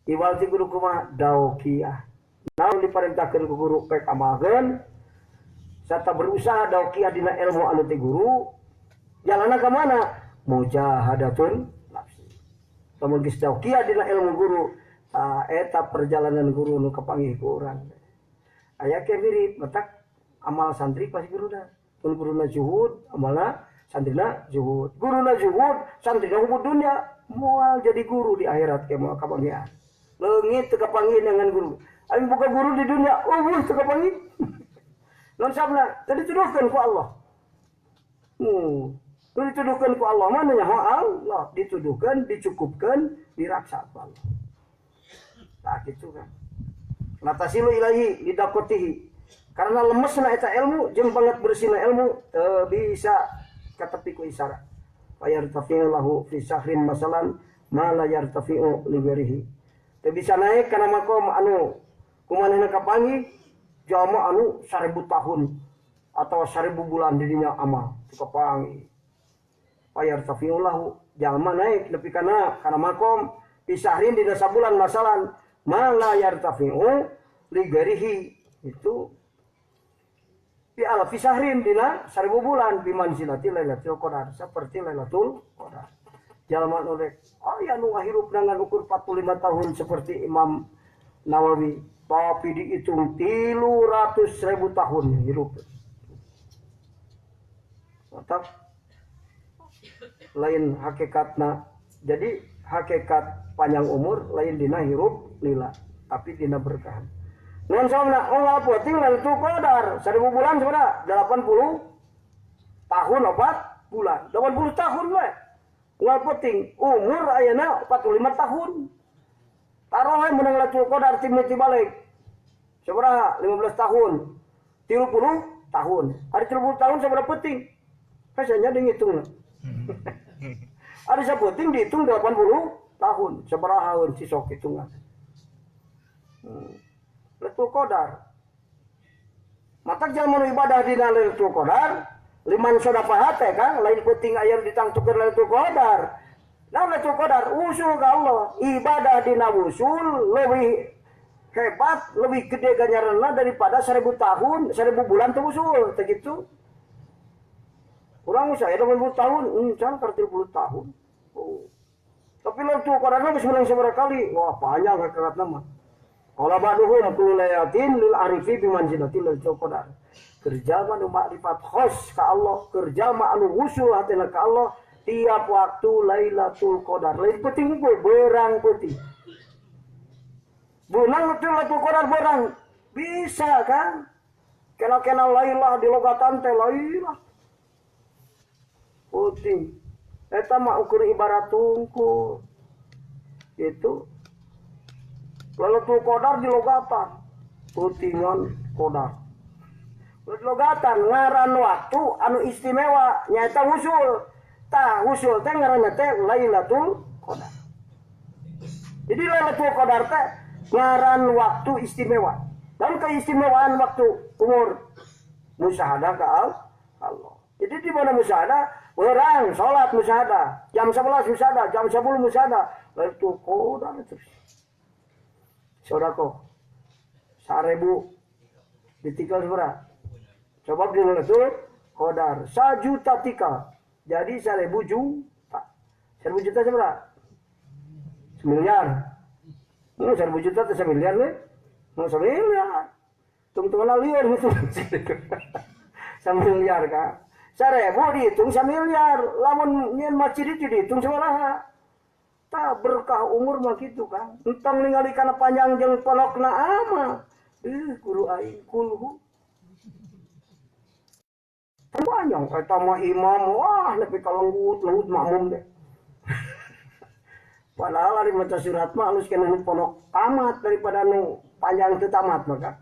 [SPEAKER 1] Iwal ti guru kumaha daukiah. Naon diparentahkeun ku guru pek amalkeun serta berusaha daukiah dina ilmu anu ti guru. Jalanna ka mana? Mujahadatun nafsi. Lamun geus daukiah dina ilmu guru, eta perjalanan guru nu kapanggih ku urang. Aya ke mirip matak amal santri pasti guruna. Mun guruna zuhud, amalna santrina zuhud. Guruna zuhud, santrina hubud dunya, moal jadi guru di akhirat ke moal kapanggihan. Leungit teu kapanggih dengan guru. Aing boga guru di dunia, eueuh teu kapanggih. Non sabna, teu dituduhkeun ku Allah. Teu dituduhkeun ku Allah mah nyaho Allah, dituduhkeun, dicukupkeun, diraksa ku Allah. Tah kitu kan. Latasilu ilahi lidakotihi. Karena lemesna eta ilmu jeung banget bersihna ilmu teu bisa katepi ku isyarat. Fa yartafi'u lahu fi sahrin masalan ma la yartafi'u li ghairihi. Teu bisa naik kana makom anu kumanehna kapanggih jalma anu 1000 tahun atau 1000 bulan dirinya amal teu kapanggih. Fa yartafi'u lahu jalma naik nepi kana makom fi sahrin dina sabulan masalan ma la yartafi'u li ghairihi. Itu Fi alfi sahrin dina 1000 bulan bi manzilati Lailatul Qadar, seperti Lailatul Qadar. Jalma nu rek aya nu ngahirupna ngan ukur 45 tahun seperti Imam Nawawi, tapi dihitung 300.000 tahun hirup. Tetap lain hakikatna. Jadi hakikat panjang umur lain dina hirup lila, tapi dina berkahan. Ngan sauna unggal peuting Lailatul Qadar 1000 bulan sabaraha? 80 tahun 4 bulan. 80 tahun we. Unggal peuting umur ayeuna 45 tahun. Taruh we meunang Lailatul Qadar timiti balik. Sabaraha? 15 tahun. 30 tahun. Ari 30 tahun sabaraha peuting? Kasanya dia ngitungna. Ari sapeuting dihitung 80 tahun. Sabaraha haun si sok hitungan. Lailatul Qadar. Matak jalma nu ibadah dina Lailatul Qadar, liman sodafa hate kan, lain peuting aya ditangtukeun Lailatul Qadar. Nah Lailatul Qadar usul ka Allah, ibadah dina usul lebih hebat, lebih gede ganjaranna daripada 1000 tahun, 1000 bulan teu usul, teh kitu. Urang usia 80 tahun, can 30 tahun. Oh. Tapi Lailatul Qadar geus meunang sabaraha kali. Wah, panjang hakikatna mah. Qala ba'duhum kullu lailatin lil arifi bi manzilati Lailatul Qadar. Kerja mah nu makrifat khos ka Allah, kerja mah anu wusul hatina ka Allah tiap waktu Lailatul Qadar. Lain penting unggul berang peuting. Beunang Lailatul Qadar berang bisa kan? Kena-kena lailah di logatan teh lailah. Peuting. Eta mah ukur ibarat tungkul. Gitu. Lailatul Qadar di logatan. Peutingan Qadar. Logatan ngaran waktu anu istimewa nyaeta wusul. Tah wusul teh ngaranna teh Lailatul Qadar. Jadi Lailatul Qadar teh ngaran waktu istimewa. Dan keistimewaan waktu umur musyahadah ka Allah. Jadi di mana musyahadah? Orang salat musyahadah, jam 11 musyahadah, jam 10 musyahadah, Lailatul Qadar terus. Sodako 1000 ditikal sabaraha? Coba di Lailatul Qadar 1 juta tikal. Jadi 1000 juta. 1000 juta sabaraha? Semiliar. 1000 juta itu semiliar nih. Semiliar. Tungtungan lieur gitu. Semiliar kan. 1000 dihitung semiliar. Lamun nyeun masjid itu dihitung sabaraha? Tak berkah umur mah kitu kan. Entong ningali kana panjang jeung polokna ama. Guru aing kulhu. Panjang eta mah imam, wah nepi ka lenggut makmum deh. Padahal ari maca surat mah alus keneh nu pondok tamat daripada nu panjang teu tamat maka.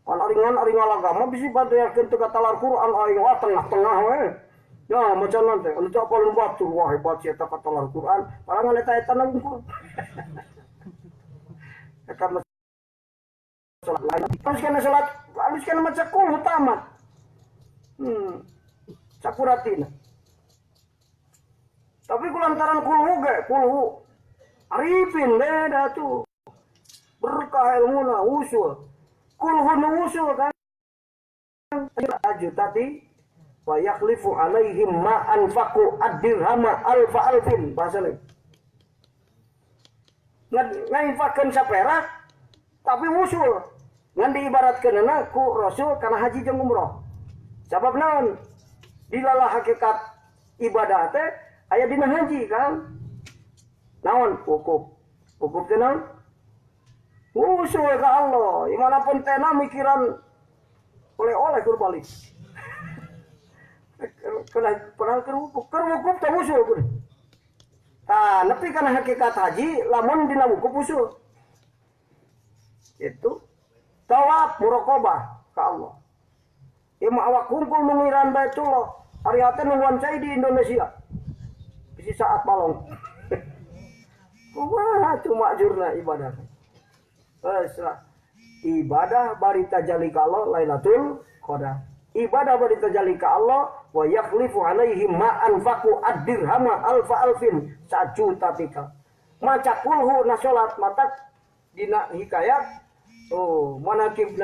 [SPEAKER 1] Kan ari ngan ari ngalagama bisi badeakeun teu katalar Quran aing wah tengah-tengah we. Ya maca teh anu teu apal batur wah hebat si eta katalar Quran, padahal ngan eta-eta na wungkul. Eta mah salat lain. Alus keneh salat, alus keneh maca kulhu tamat. Sakuratina. Tapi kulantaran kulhu ge, kulhu arifin beda tuh. Berkah ilmuna usul. Kulhu nu usul kan. Juta ti wa yakhlifu alaihim ma anfaqu ad-dirhama alfa alfin bahasa lain. Ngainfakeun saperak tapi usul. Ngan diibaratkeunana ku Rasul kana haji jeung umroh. Sabab naon? Dilalah hakikat ibadah teh aya dina haji kan. Naon? Wukuf. Wukuf teh naon? Usul ka Allah. Imanapun teh mikiran oleh-oleh kur balik. Kena padahal keur wukuf, keur wukuf teh usul kur. Tah, nepi kana hakikat haji lamun dina wukuf usul. Itu tawaf muraqabah ka Allah. Ieu mah awak kumpul mengiran Baitullah. Ari hate nungguan cai di Indonesia. Bisi saat balong. Kumaha cuma jurna ibadah. Geus lah. Ibadah bari tajalli ka Allah Lailatul Qadar. Ibadah bari tajalli ka Allah wa yakhlifu alaihim ma anfaqu ad-dirhama alfa alfin sajuta tika. Maca kulhu na salat matak dina hikayat oh manakib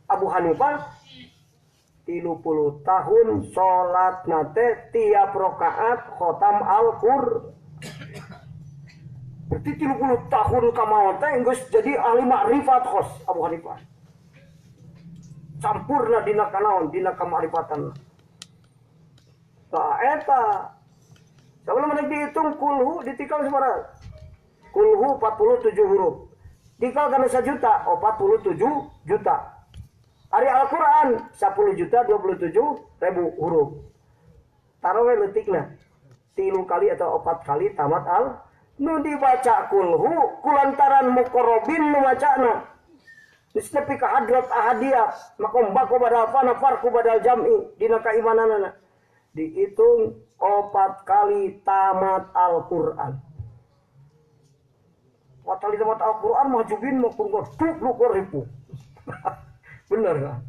[SPEAKER 1] Abu Hanifah 30 tahun salatna teh tiap rakaat khatam Al-Qur'an. Berarti 30 tahun ka maot teh geus jadi ahli makrifat khos Abu Hanifah. Campurna dina kanaon dina kamakrifatan. Tah eta sebelum mereka dihitung kulhu ditikal sabaraha? Kulhu 47 huruf. Dikal kana 1 juta, oh 47 juta. Ari Al-Qur'an 10 juta 27 ribu huruf. Taruh we leutikna. 3 kali atau 4 kali tamat al nu dibaca kulhu kulantaran muqarrabin nu macana. Geus nepi ka hadrat ahadiyah, makom bako badal fana farqu badal jam'i dina kaimananana. Dihitung 4 kali tamat Al-Qur'an. 4 kali tamat Al-Qur'an mahjubin mah kurang 20 ribu. Bener kan?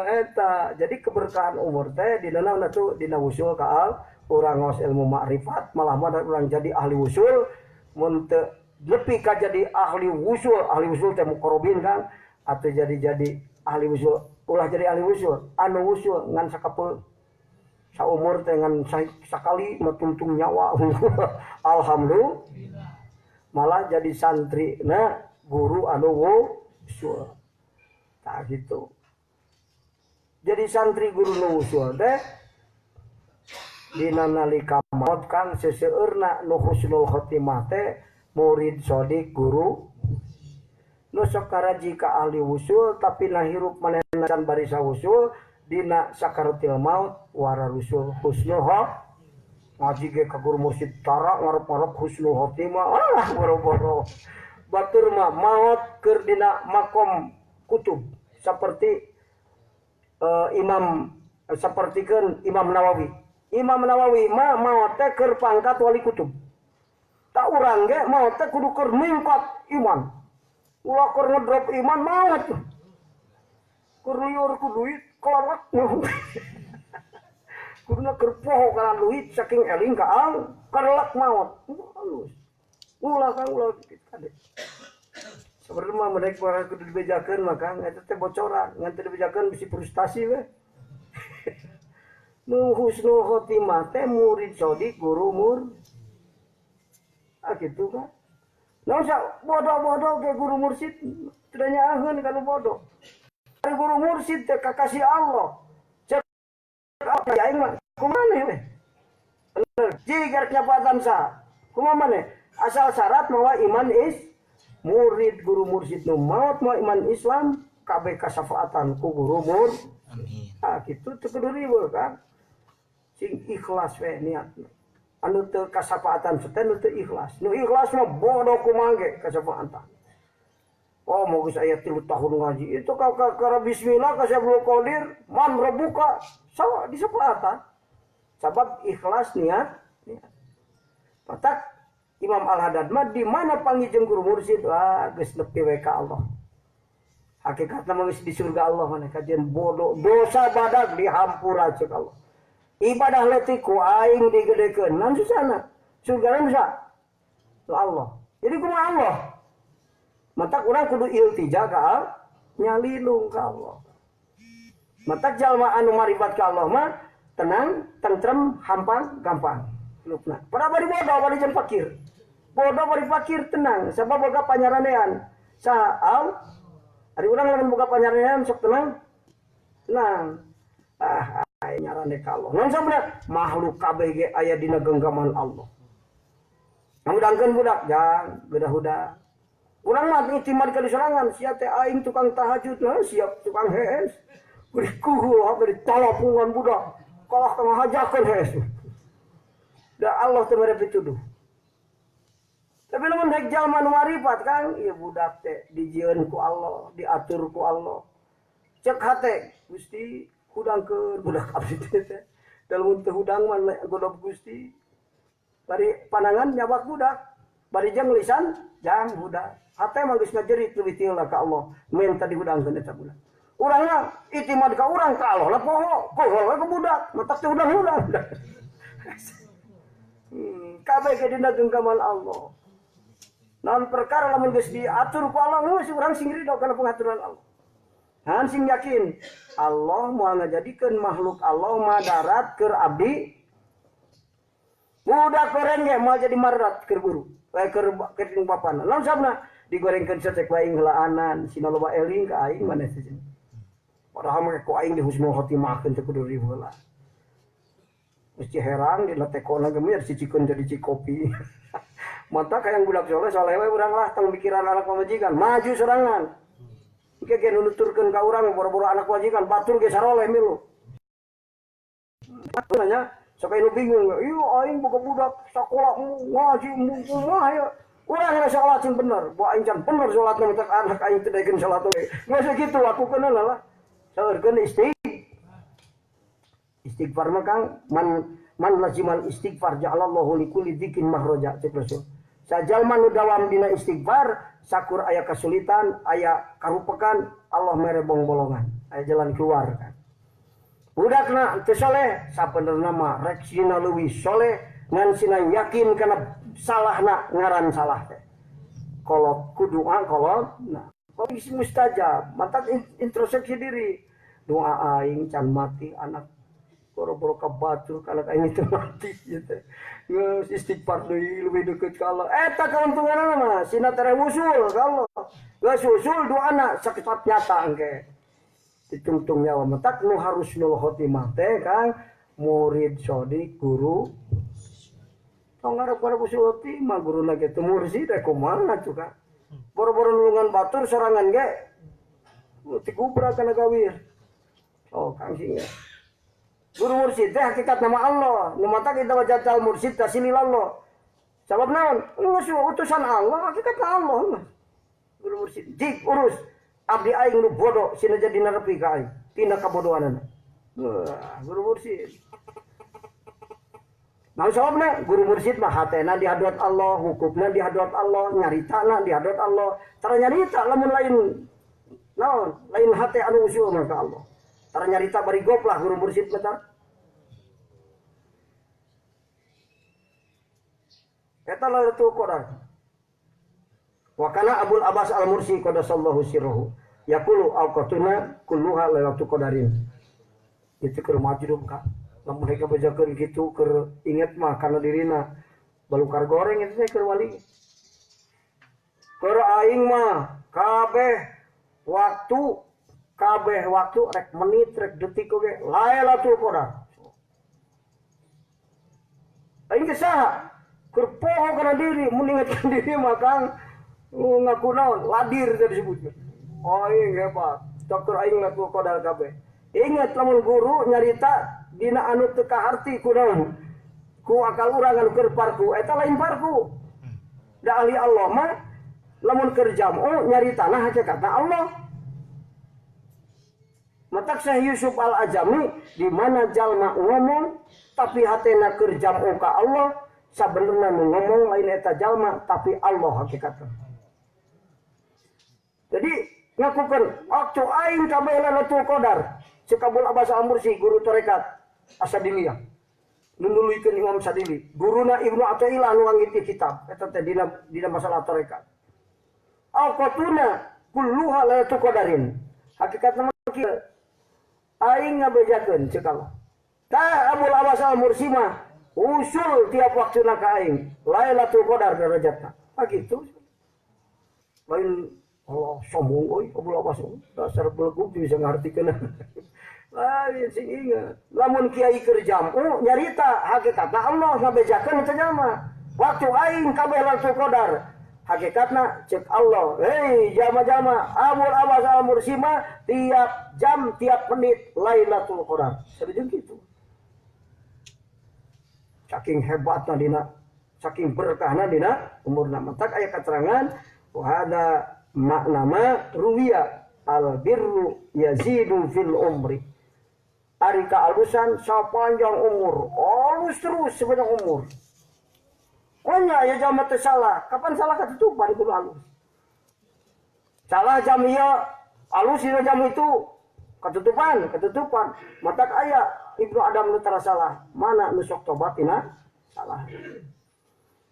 [SPEAKER 1] Eta jadi keberkahan umur teh dina naon atuh dina wusul ka al urang ngaos ilmu makrifat malah mah urang jadi ahli wusul mun teu nepi ka jadi ahli wusul teh muqarrabin kan atau jadi ahli wusul ulah jadi ahli wusul anu wusul ngan sakapeung saumur teh ngan sakali mah nyawa alhamdulillah malah jadi santri na guru anu wusul tah gitu. Jadi santri guru nu wusul teh dina nalika maot kan seseueurna nu husnul khotimah teh murid sodik guru nu sok karaji ka ahli wusul tapi na hirup manehna can barisa wusul dina sakaratil maut wara rusul husnul ngaji ge ka guru mursyid tara ngarep-ngarep husnul khotimah ah boro-boro batur mah maot keur dina makom kutub seperti imam sapertikeun Imam Nawawi. Imam Nawawi mah maot teh keur pangkat wali kutub. Tak urang ge maot teh kudu keur ningkat iman. Ulah keur ngedrop iman maot. Keur liur ku duit kelawak. Kuduna keur poho kana duit saking eling ka al karelak maot. Halus. Ulah kang ulah kade. Sebenarnya mah mereka kudu dibejakeun mah kang eta teh bocoran, ngan teu dibejakeun bisi frustasi we. Nu husnul khotimah teh murid sodik guru mur. Ah gitu kan. Nah usah bodoh-bodoh ke guru mursyid teu nyaaheun kana bodoh. Ari guru mursyid teh kakasih Allah. Cek apa aing mah kumaha we? Bener, jigar nyapatan sa. Kumaha maneh? Asal syarat mawa iman is murid guru mursyid nu maot mawa iman Islam kabeh kasafaatan ku guru mur.
[SPEAKER 2] Amin.
[SPEAKER 1] Ah kitu teu kudu riweuh kan. Sing ikhlas we niatna. Anu teu kasafaatan teh nu teu ikhlas. Nu ikhlas mah bodoh kumaha ge kasafaatan. Oh mau geus aya 3 tahun ngaji itu ka ka bismillah ka Syaikhul Qadir man rebuka sawa disafaatan. Sabab ikhlas niat. Niat. Patak Imam Al-Haddad mah di mana panggih guru mursyid wah geus nepi we ka Allah. Hakikatna mah geus di surga Allah maneh kajian bodoh dosa badag dihampura cek Allah. Ibadah leutik ku aing digedekeun naon susahna? Surgana bisa ku Allah. Jadi kumaha Allah? Matak urang kudu iltija ka Allah, nyalilung ka Allah. Matak jalma anu maribat ka Allah mah tenang, tentrem, hampang, gampang. Hirupna. Pada bari bodoh bari jeung fakir. Bodoh bari fakir tenang sabab boga panyaranean. Saha au? Ari urang lamun boga panyaranean sok tenang. Tenang. Ah aya nyarane ka Allah. Naon sabenerna? Makhluk kabeh ge aya dina genggaman Allah. Ngudangkeun budak jang gedah huda. Urang mah itimad ka disorangan sia teh aing tukang tahajud nah siap tukang hees. Beri kuhul beri tolopungan budak. Kalah ka ngahajakeun hees. Da Allah teh mere pituduh. Tapi lamun rek jalma nu marifat kang ieu budak teh dijieun ku Allah, diatur ku Allah. Cek hate Gusti hudangkeun budak abdi teh. Da lamun teu hudang mah godob Gusti. Bari pandangan nyabak budak, bari jeung lisan jang budak. Hate mah geus ngajerit leuwih tieu ka Allah, minta dihudangkeun eta budak. Urang mah itimad ka urang ka Allah lah poho, poho we ka budak, matak teu hudang-hudang. Kabeh ge dina genggaman Allah. Naon perkara lamun geus diatur ku Allah geus urang sing ridho kana pengaturan Allah. Ngan sing yakin Allah moal ngajadikeun makhluk Allah madarat keur abdi. Budak goreng ge moal jadi madarat keur guru. Keur keur bapana. Naon sabna digorengkeun cecek wae heulaanan sina loba eling ka aing maneh teh. Padahal mah ku aing di husnul khotimahkeun teh kudu riweuh lah. Mesti herang di letekona ge mah dicicikeun jadi cikopi. Mata kayang budak soleh soleh we urang lah tong mikiran anak pamajikan maju sorangan. Engke ge nuturkeun ka urang boro-boro anak pamajikan batur ge saroleh milu. Nanya sok anu bingung, ieu aing boga budak sakola ngaji kumaha ya. Urang geus salat sing bener, bo aing can bener salatna mah anak aing teu daekeun salat we. Geus kitu lakukeun lah. Saurkeun istighfar mah Kang man lazimal istighfar ja'alallahu likulli dzikin mahraja cek Rasul. Sajalma nu dawam dina istighfar sakur aya kesulitan, aya karupekan, Allah mere bongbolongan, aya jalan keluar kan. Budakna teu soleh, sabenerna mah rek sina leuwih soleh ngan sina yakin kana salahna ngaran salah teh. Kolot ku doa kolot, nah kok isi mustajab, mantak introspeksi diri. Doa aing can mati anak boro-boro ka batur anak aing itu mati gitu. Geus istighfar deui leuwih deukeut ka Allah. Eta kauntunganna mah sina tere usul ka Allah. Geus usul doana sakepat nyata engke. Ditungtung nyawa matak nu harus nul khotimah teh Kang murid sodik guru. Tong ngarep-ngarep usul khotimah guruna ge teu mursid teh kumaha tuh Kang. Boro-boro nulungan batur sorangan ge tigubrak kana gawir. Oh Kang sing ya. Guru mursid teh hakikat nama Allah. Nu mata kita wajatal mursid tasilil Allah. Sabab naon? Geus utusan Allah, hakikatna Allah mah. Guru mursid jik urus abdi aing nu bodoh sina jadi nerepi ka aing tina kabodohanana. Guru mursid. Naon sababna? Guru mursid mah hatena di hadrat Allah, hukumna di hadrat Allah, nyaritana di hadrat Allah. Tara nyarita lamun lain naon? Lain hate anu usul mah ka Allah. Tara nyarita bari goplah guru mursid mah tara. Eta Lailatul Qadar. Wa kana Abul Abbas Al-Mursi qadasallahu sirruhu. Yaqulu awqatuna kulluha Lailatul Qadarin. Itu keur majrub ka. Lamun mereka bajakeun kitu keur inget mah kana dirina. Balukar goreng itu teh keur wali. Keur aing mah kabeh waktu rek menit rek detik oge Lailatul Qadar. Aing ge saha? Keur poho kana diri, mun ingetkeun diri mah Kang ngaku naon ladir teh disebutkeun. Aing hebat, tok keur aing Lailatul Qadar kabeh. Ingat lamun guru nyarita dina anu teu kaharti ku naon? Ku akal urang anu keur parku, eta lain parku. Da ahli Allah mah lamun keur jam'u nyaritana hakikatna Allah. Matak Syekh Yusuf Al-Ajami di mana jalma ngomong tapi hatena keur jam'u ka Allah, sabenerna nu ngomong lain eta jalma tapi Allah hakikatna. Jadi ngakukeun waktu aing kabeh Lailatul Qadar. Cek Abul Abbas Al-Mursi guru tarekat Asadiliyah. Nu nuluykeun Imam Sadili, guruna Ibnu Athaillah nu ngangiti kitab eta teh dina masalah tarekat. Awqatuna kulluha Lailatul Qadarin. Hakikatna mah kieu. Aing ngabejakeun cek Allah. Tah Abul Abbas Al-Mursi mah usul tiap waktuna ka aing Lailatul Qadar darajatna. Ah kitu. Lain Allah sombong euy Abul Abbas dasar belegug bisa ngartikeun. Lain sing inget. Lamun kiai keur jam'u nyarita hakikatna Allah ngabejakeun teh jalma. Waktu aing kabeh Lailatul Qadar. Hakikatna cek Allah, hei jama-jama Abul Abbas Al-Mursi mah tiap jam tiap menit Lailatul Qadar. Serius gitu. Saking hebatna dina, saking berkahna dina umurna. Matak aya keterangan wa hada makna ma ruwiya al birru yazidu fil umri. Ari kaalusan sapanjang umur, alus terus sepanjang umur. Konya ya jalma teh salah, kapan salah katutupan kudu alus. Salah jam ieu, alus dina jam itu katutupan, katutupan. Matak aya Ibnu Adam nu tara salah, mana nu sok tobat tina salah.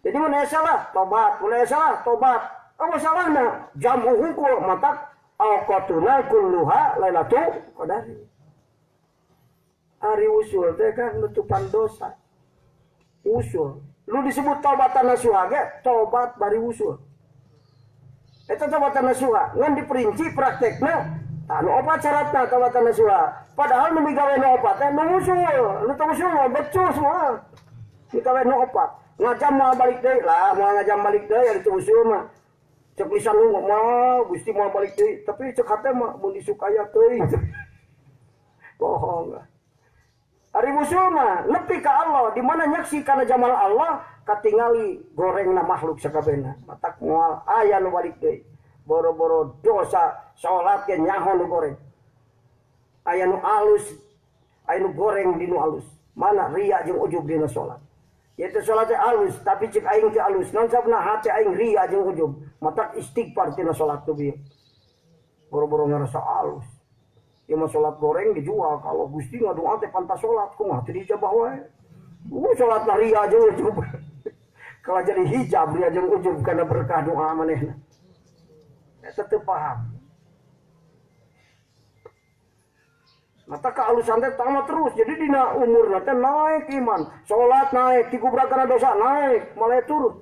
[SPEAKER 1] Jadi mun aya salah, tobat, mun aya salah, tobat. Oh salahna jam hungkul matak Awqatuna kulluha lailatul qadar. Ari usul teh kan nutupan dosa. Usul. Lu disebut taubatan nasuha ge, tobat bari usul. Eta taubatan nasuha ngan diperinci praktekna tah nu opat syaratna taubatan nasuha. Padahal nu migawe nu opat teh nu usul, nu teu usul mah becus mah. Migawe nu opat. Ngajam moal balik deui lah, moal ngajam balik deui ari teu usul mah. Cek lisan lu mah Gusti moal balik deui, tapi cek hate mah mun isuk aya teuing. Bohong. Ari usul mah nepi ka Allah, di mana nyaksi kana jamal Allah katingali gorengna makhluk sakabehna. Matak moal aya nu balik deui. Boro-boro dosa salat ge nyaho nu goreng. Aya nu alus, aya nu goreng di nu alus. Mana riya jeung ujub dina salat. Ieu teh salat teh alus, tapi cek aing teh alus. Naon sababna hate aing riya jeung ujub. Matak istighfar tina salat teh bieu. Boro-boro ngarasa alus. Ieu mah salat goreng dijual kalau Gusti ngadoa teh pantas salat kumaha teu dijabah wae. Salat na riya jeung ujub. Kalau jadi hijab riya jeung ujub kana berkah doa manehna. Eta teu paham. Mata kealusan teh tambah terus. Jadi dina umurna teh naik iman, salat naik, digubrak kana dosa naik, malah turun.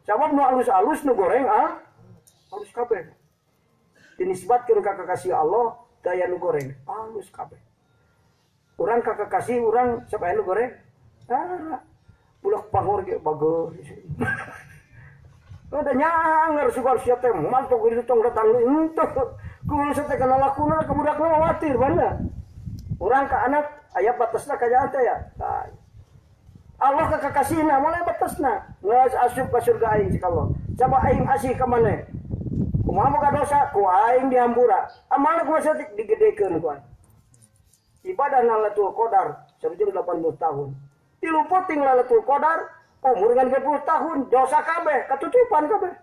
[SPEAKER 1] Sabab nu alus-alus nu goreng ah alus kabeh. Dinisbatkeun ka kekasih Allah daya nu goreng, alus kabeh. Urang ka kekasih urang sok aya nu goreng? Tara. Bulak pangor ge bager. Udah nyangar sugar sia teh mantok gitu tong datang henteu. Kumaha teh kana lakuna ka budakna khawatir bana. Urang ka anak aya batasna ka jalan teh ya. Allah ka kakasihna moal batasna. Geus asup ka surga aing cik Allah. Coba aing asih ka maneh. Kumaha boga dosa ku aing dihampura. Amalna kumaha saeutik digedekeun ku aing. Ibadah Lailatul Qadar 180 tahun. Tilu peuting Lailatul Qadar umur ngan 20 tahun dosa kabeh katutupan kabeh.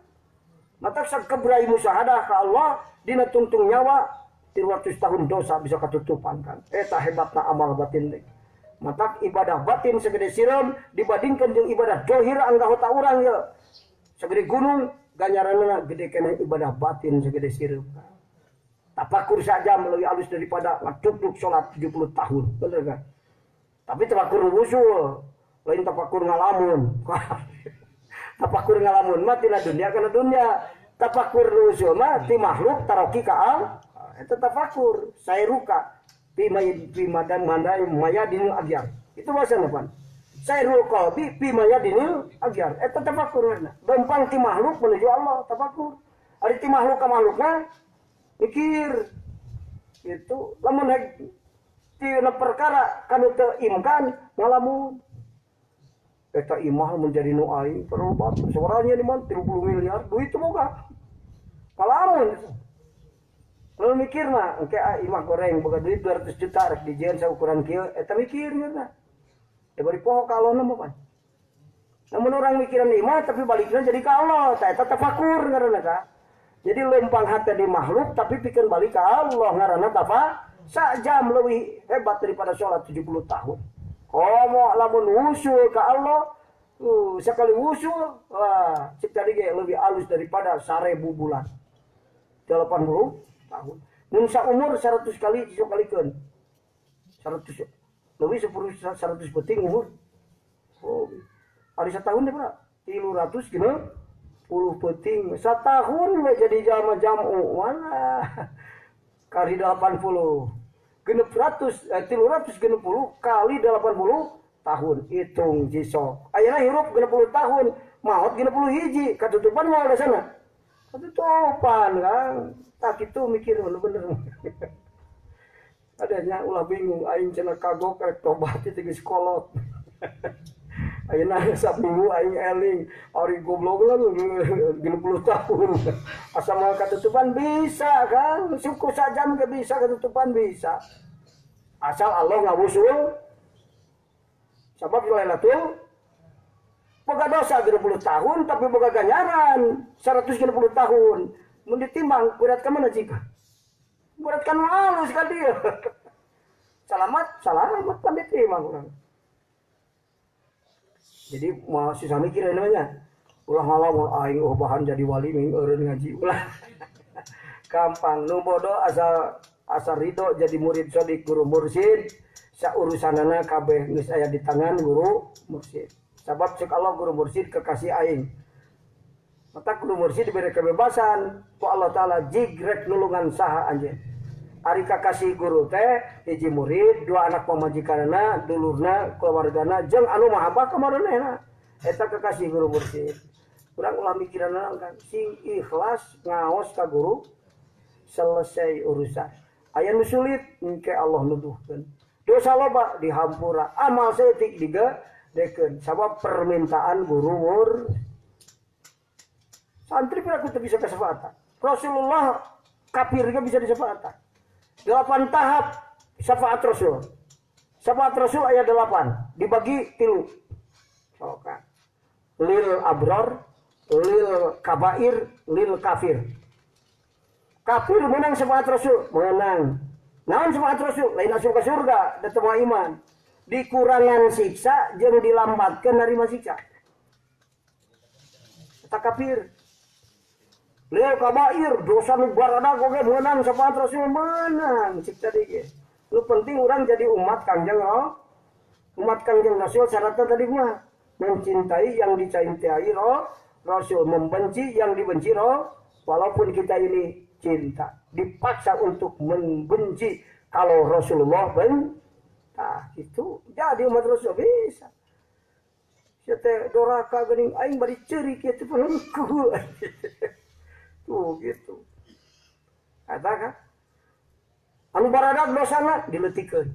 [SPEAKER 1] Matak sakebrai musyahadah ka Allah dina tungtung nyawa 300 tahun dosa bisa katutupan kan. Eta hebatna amal batin teh. Matak ibadah batin segede sireum dibandingkeun jeung ibadah zahir anggahota urang ye. Segede gunung ganjaranna gede keneh ibadah batin segede sireum. Tafakur saja lebih halus daripada ngaduk-duk salat 70 tahun. Bener kan? Tapi tafakur usul, lain tafakur ngalamun. Tafakur ngalamun mah tina dunia kana dunia. Tafakur usul mah ti makhluk taroki ka al. Eta tafakur sairuka fi madan mandai mayadinil agyar. Itu bahasa depan. Sairul qalbi fi mayadinil agyar. Eta tafakur. Lempang ti makhluk menuju Allah tafakur. Ari ti makhluk ka makhlukna mikir. Itu lamun hek tina perkara kanu teu imkan ngalamun. Eta imah menjadi nu aing perlu batu sawaranya di mana 30 miliar duit boga. Ngalamun. Lalu mikir mah engke imah goreng boga duit 200 juta rek dijieun saukuran kieu eta mikir nya. Da bari poho ka Allah mah pan. Namun orang mikiran imah tapi balikna jadi ka Allah, ta eta tafakur ngaranna ka. Jadi lempang hati di makhluk tapi pikir balik ka Allah ngaranna tafa sajam leuwih hebat daripada sholat 70 tahun. Komo lamun wusul ka Allah, sekali wusul, wah, cek tadi ge lebih halus daripada 1000 bulan. 80 tahun. Mun saumur 100 kali disokalikeun. 100 leuwih 10 100 penting umur. Oh, ari satahun deh, Pak. 360 penting. Satahun we jadi jalma jamu. Walah. Kali 80. 360 kali 80 tahun. Hitung jisok. Ayeuna hirup 60 tahun, maot 61 hiji, katutupan moal dasana. Katutupan kan. Tak itu mikir bener-bener. Adanya ulah bingung aing cenah kagok rek tobat teh geus kolot. Ayeuna saminggu aing eling ari goblok lah 60 tahun. Asa moal katutupan bisa kan, suku sajam ge bisa katutupan bisa. Asal Allah ngawusul. Sabab Lailatul boga dosa 60 tahun tapi boga ganjaran 160 tahun. Mun ditimbang berat ka mana jika? Berat kan halus ka dieu. Salamat, salamat pan ditimbang urang. Jadi mau susah mikir namanya. Ulah ngalamun aing oh bahan jadi wali ming eureun ngaji ulah. Gampang nu bodoh asal asal ridho jadi murid sodik guru mursyid, saurusanana kabeh geus aya di tangan guru mursyid. Sabab cek Allah guru mursyid kekasih aing. Mata guru mursyid diberi kebebasan ku Allah Ta'ala jigrek nulungan saha anjeun. Ari kakasih guru teh hiji murid, dua anak pamajikanna, dulurna, keluargana jeung anu mahabbah ka maranehna. Eta kekasih guru mursyid. Urang ulah mikiran kan, sing ikhlas ngaos ka guru selesai urusan. Aya nu sulit engke Allah nuduhkeun. Dosa loba dihampura, amal saeutik digedekeun sabab permintaan guru mur. Santri pira teu bisa kasafaatan. Rasulullah kafir ge bisa disafaatan. 8 tahap syafaat Rasul. Syafaat Rasul ayat 8 dibagi 3. Soka. Lil abror, lil kabair, lil kafir. Kafir menang syafaat Rasul, menang. Naon syafaat Rasul? Lain asup ke surga, da teu iman. Dikurangan siksa jeung dilambatkeun narima siksa. Eta kafir. Lil kabair dosa nu baradag oge meunang syafaat Rasul meunang cik tadi ge. Nu penting urang jadi umat Kangjeng oh. Umat Kangjeng Rasul syaratnya tadi mah mencintai yang dicintai roh, Rasul, membenci yang dibenci roh, walaupun kita ini cinta dipaksa untuk membenci kalau Rasulullah ben, nah itu jadi umat Rasul bisa. Sia teh doraka geuning aing bari ceurik kieu teh penengku. Tuh gitu. Eta kan. Anu baradag dosana dileutikeun.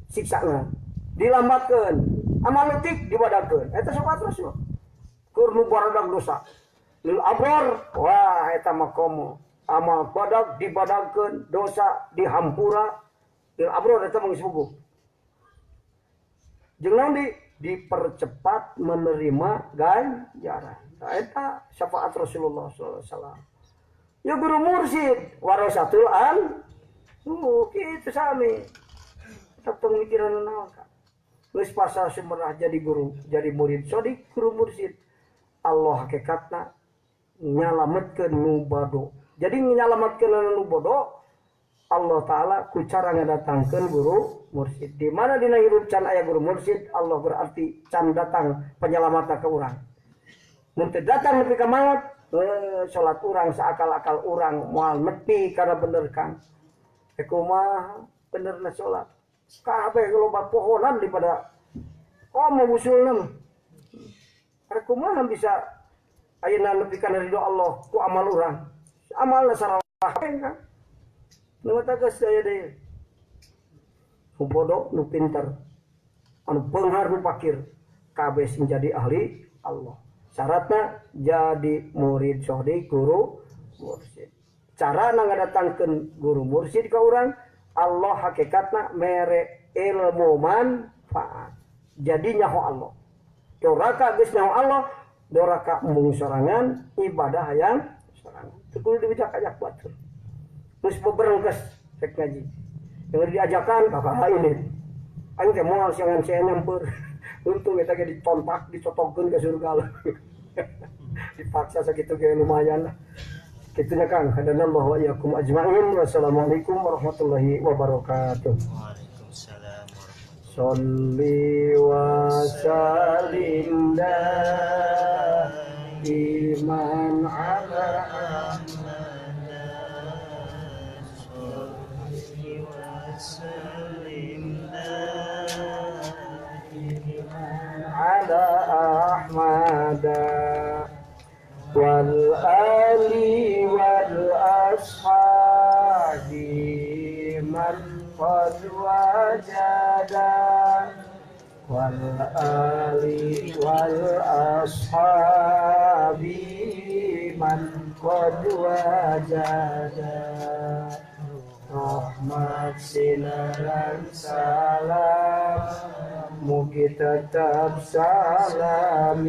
[SPEAKER 1] Siksana dilambatkeun. Amal leutik dibadagkeun. Eta syafaat Rasul. Keur nu baradag dosa. Lil abror, wah eta mah komo. Amal badag dibadagkeun, dosa dihampura. Lil abror eta mah geus puguh. Jeung naon dipercepat menerima ganjaran. Nah, eta syafaat Rasulullah sallallahu alaihi wasallam. Ya guru mursyid warasatul an. Kitu sami. Tetep pemikiran naon ka. Geus pasal sumerah jadi guru, jadi murid sodik guru mursyid. Allah hakikatna nyalametkeun nu bodoh. Jadi nyalametkeun nu bodoh Allah Ta'ala ku cara ngadatangkeun guru mursyid. Di mana dina hirup can aya guru mursyid, Allah berarti can datang penyelamatan ke urang. Mun teu datang nepi ka maot, salat urang saakal-akal urang moal nepi kana bener Kang. Kumaha benerna salat? Kabeh loba pohonan daripada komo usulna mah. Karena kumaha bisa ayeuna nepi kana ridho Allah ku amal urang. Amalna salah kan. Nu mata geus aya deui. Nu bodoh, nu pinter, anu beunghar, nu fakir, kabeh sing jadi ahli Allah. Syaratna jadi murid sodik guru mursyid. Cara ngadatangkeun guru mursyid ka urang, Allah hakikatna mere ilmu manfaat. Jadi nyaho Allah. Doraka geus nyaho Allah, doraka embung sorangan, ibadah hayang sorangan. Teu kudu dibijak-ajak batur. Geus beberengkes rek ngaji. Yang diajakan kakak ini. Aing teh moal siangan saya nyamper. Untung eta ge ditontak, dicotogkeun ke surga lah. Dipaksa sakitu ge lumayan lah. Kitunya Kang, hadanallahu wa iyyakum ajma'in. Wassalamualaikum warahmatullahi wabarakatuh.
[SPEAKER 2] Waalaikumsalam warahmatullahi.
[SPEAKER 1] Sholli wa sallim daiman ala
[SPEAKER 2] Ahmad. Sholli wa sallim daiman
[SPEAKER 1] ala Ahmad wal ali wal ashabi man qad wajada wal ali wal ashabi man qad wajada. Rahmat sinaran salam mugi tetap salamina.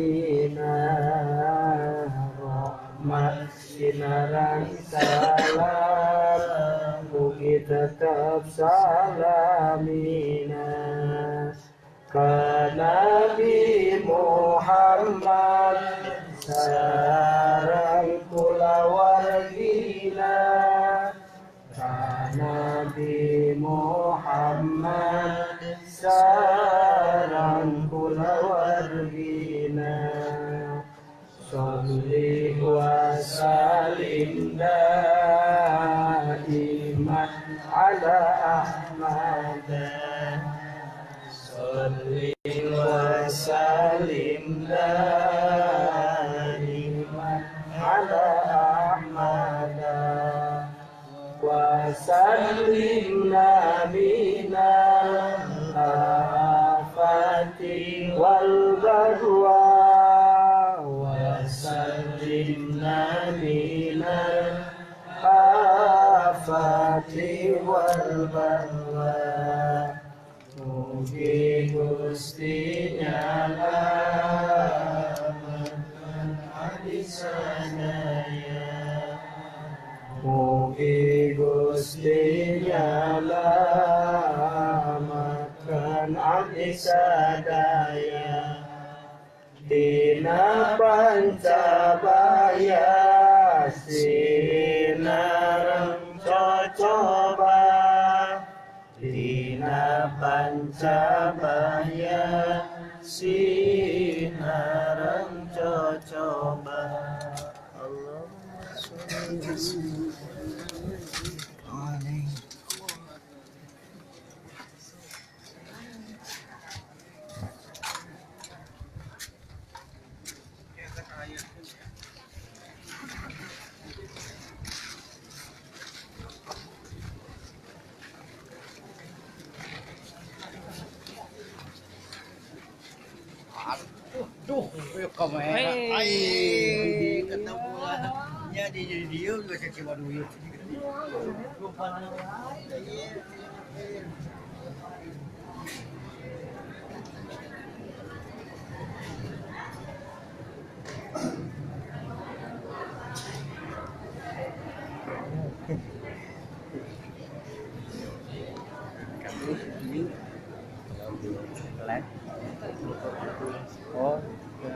[SPEAKER 1] Rahmat sinaran salam mugi tetap salamina. Ka Nabi Muhammad sareng kulawargina.
[SPEAKER 2] Sholli wa sallim daiman ala Ahmad wa sallimna minal afati wal barwa wa sallimna minal afati wal barwa. Mugi Gusti nyalametkeun abdi sadaya.
[SPEAKER 1] Mugi Gusti nyalametkeun abdi sadaya. Dina pancabaya sinareng cocoba.
[SPEAKER 2] Dina pancabaya sinareng cocoba. Allahumma sholli alaihi.
[SPEAKER 3] Duh, kamera. Ai, ketemu lah. Ya di dieu geus Cibaduyut. Oh, ya.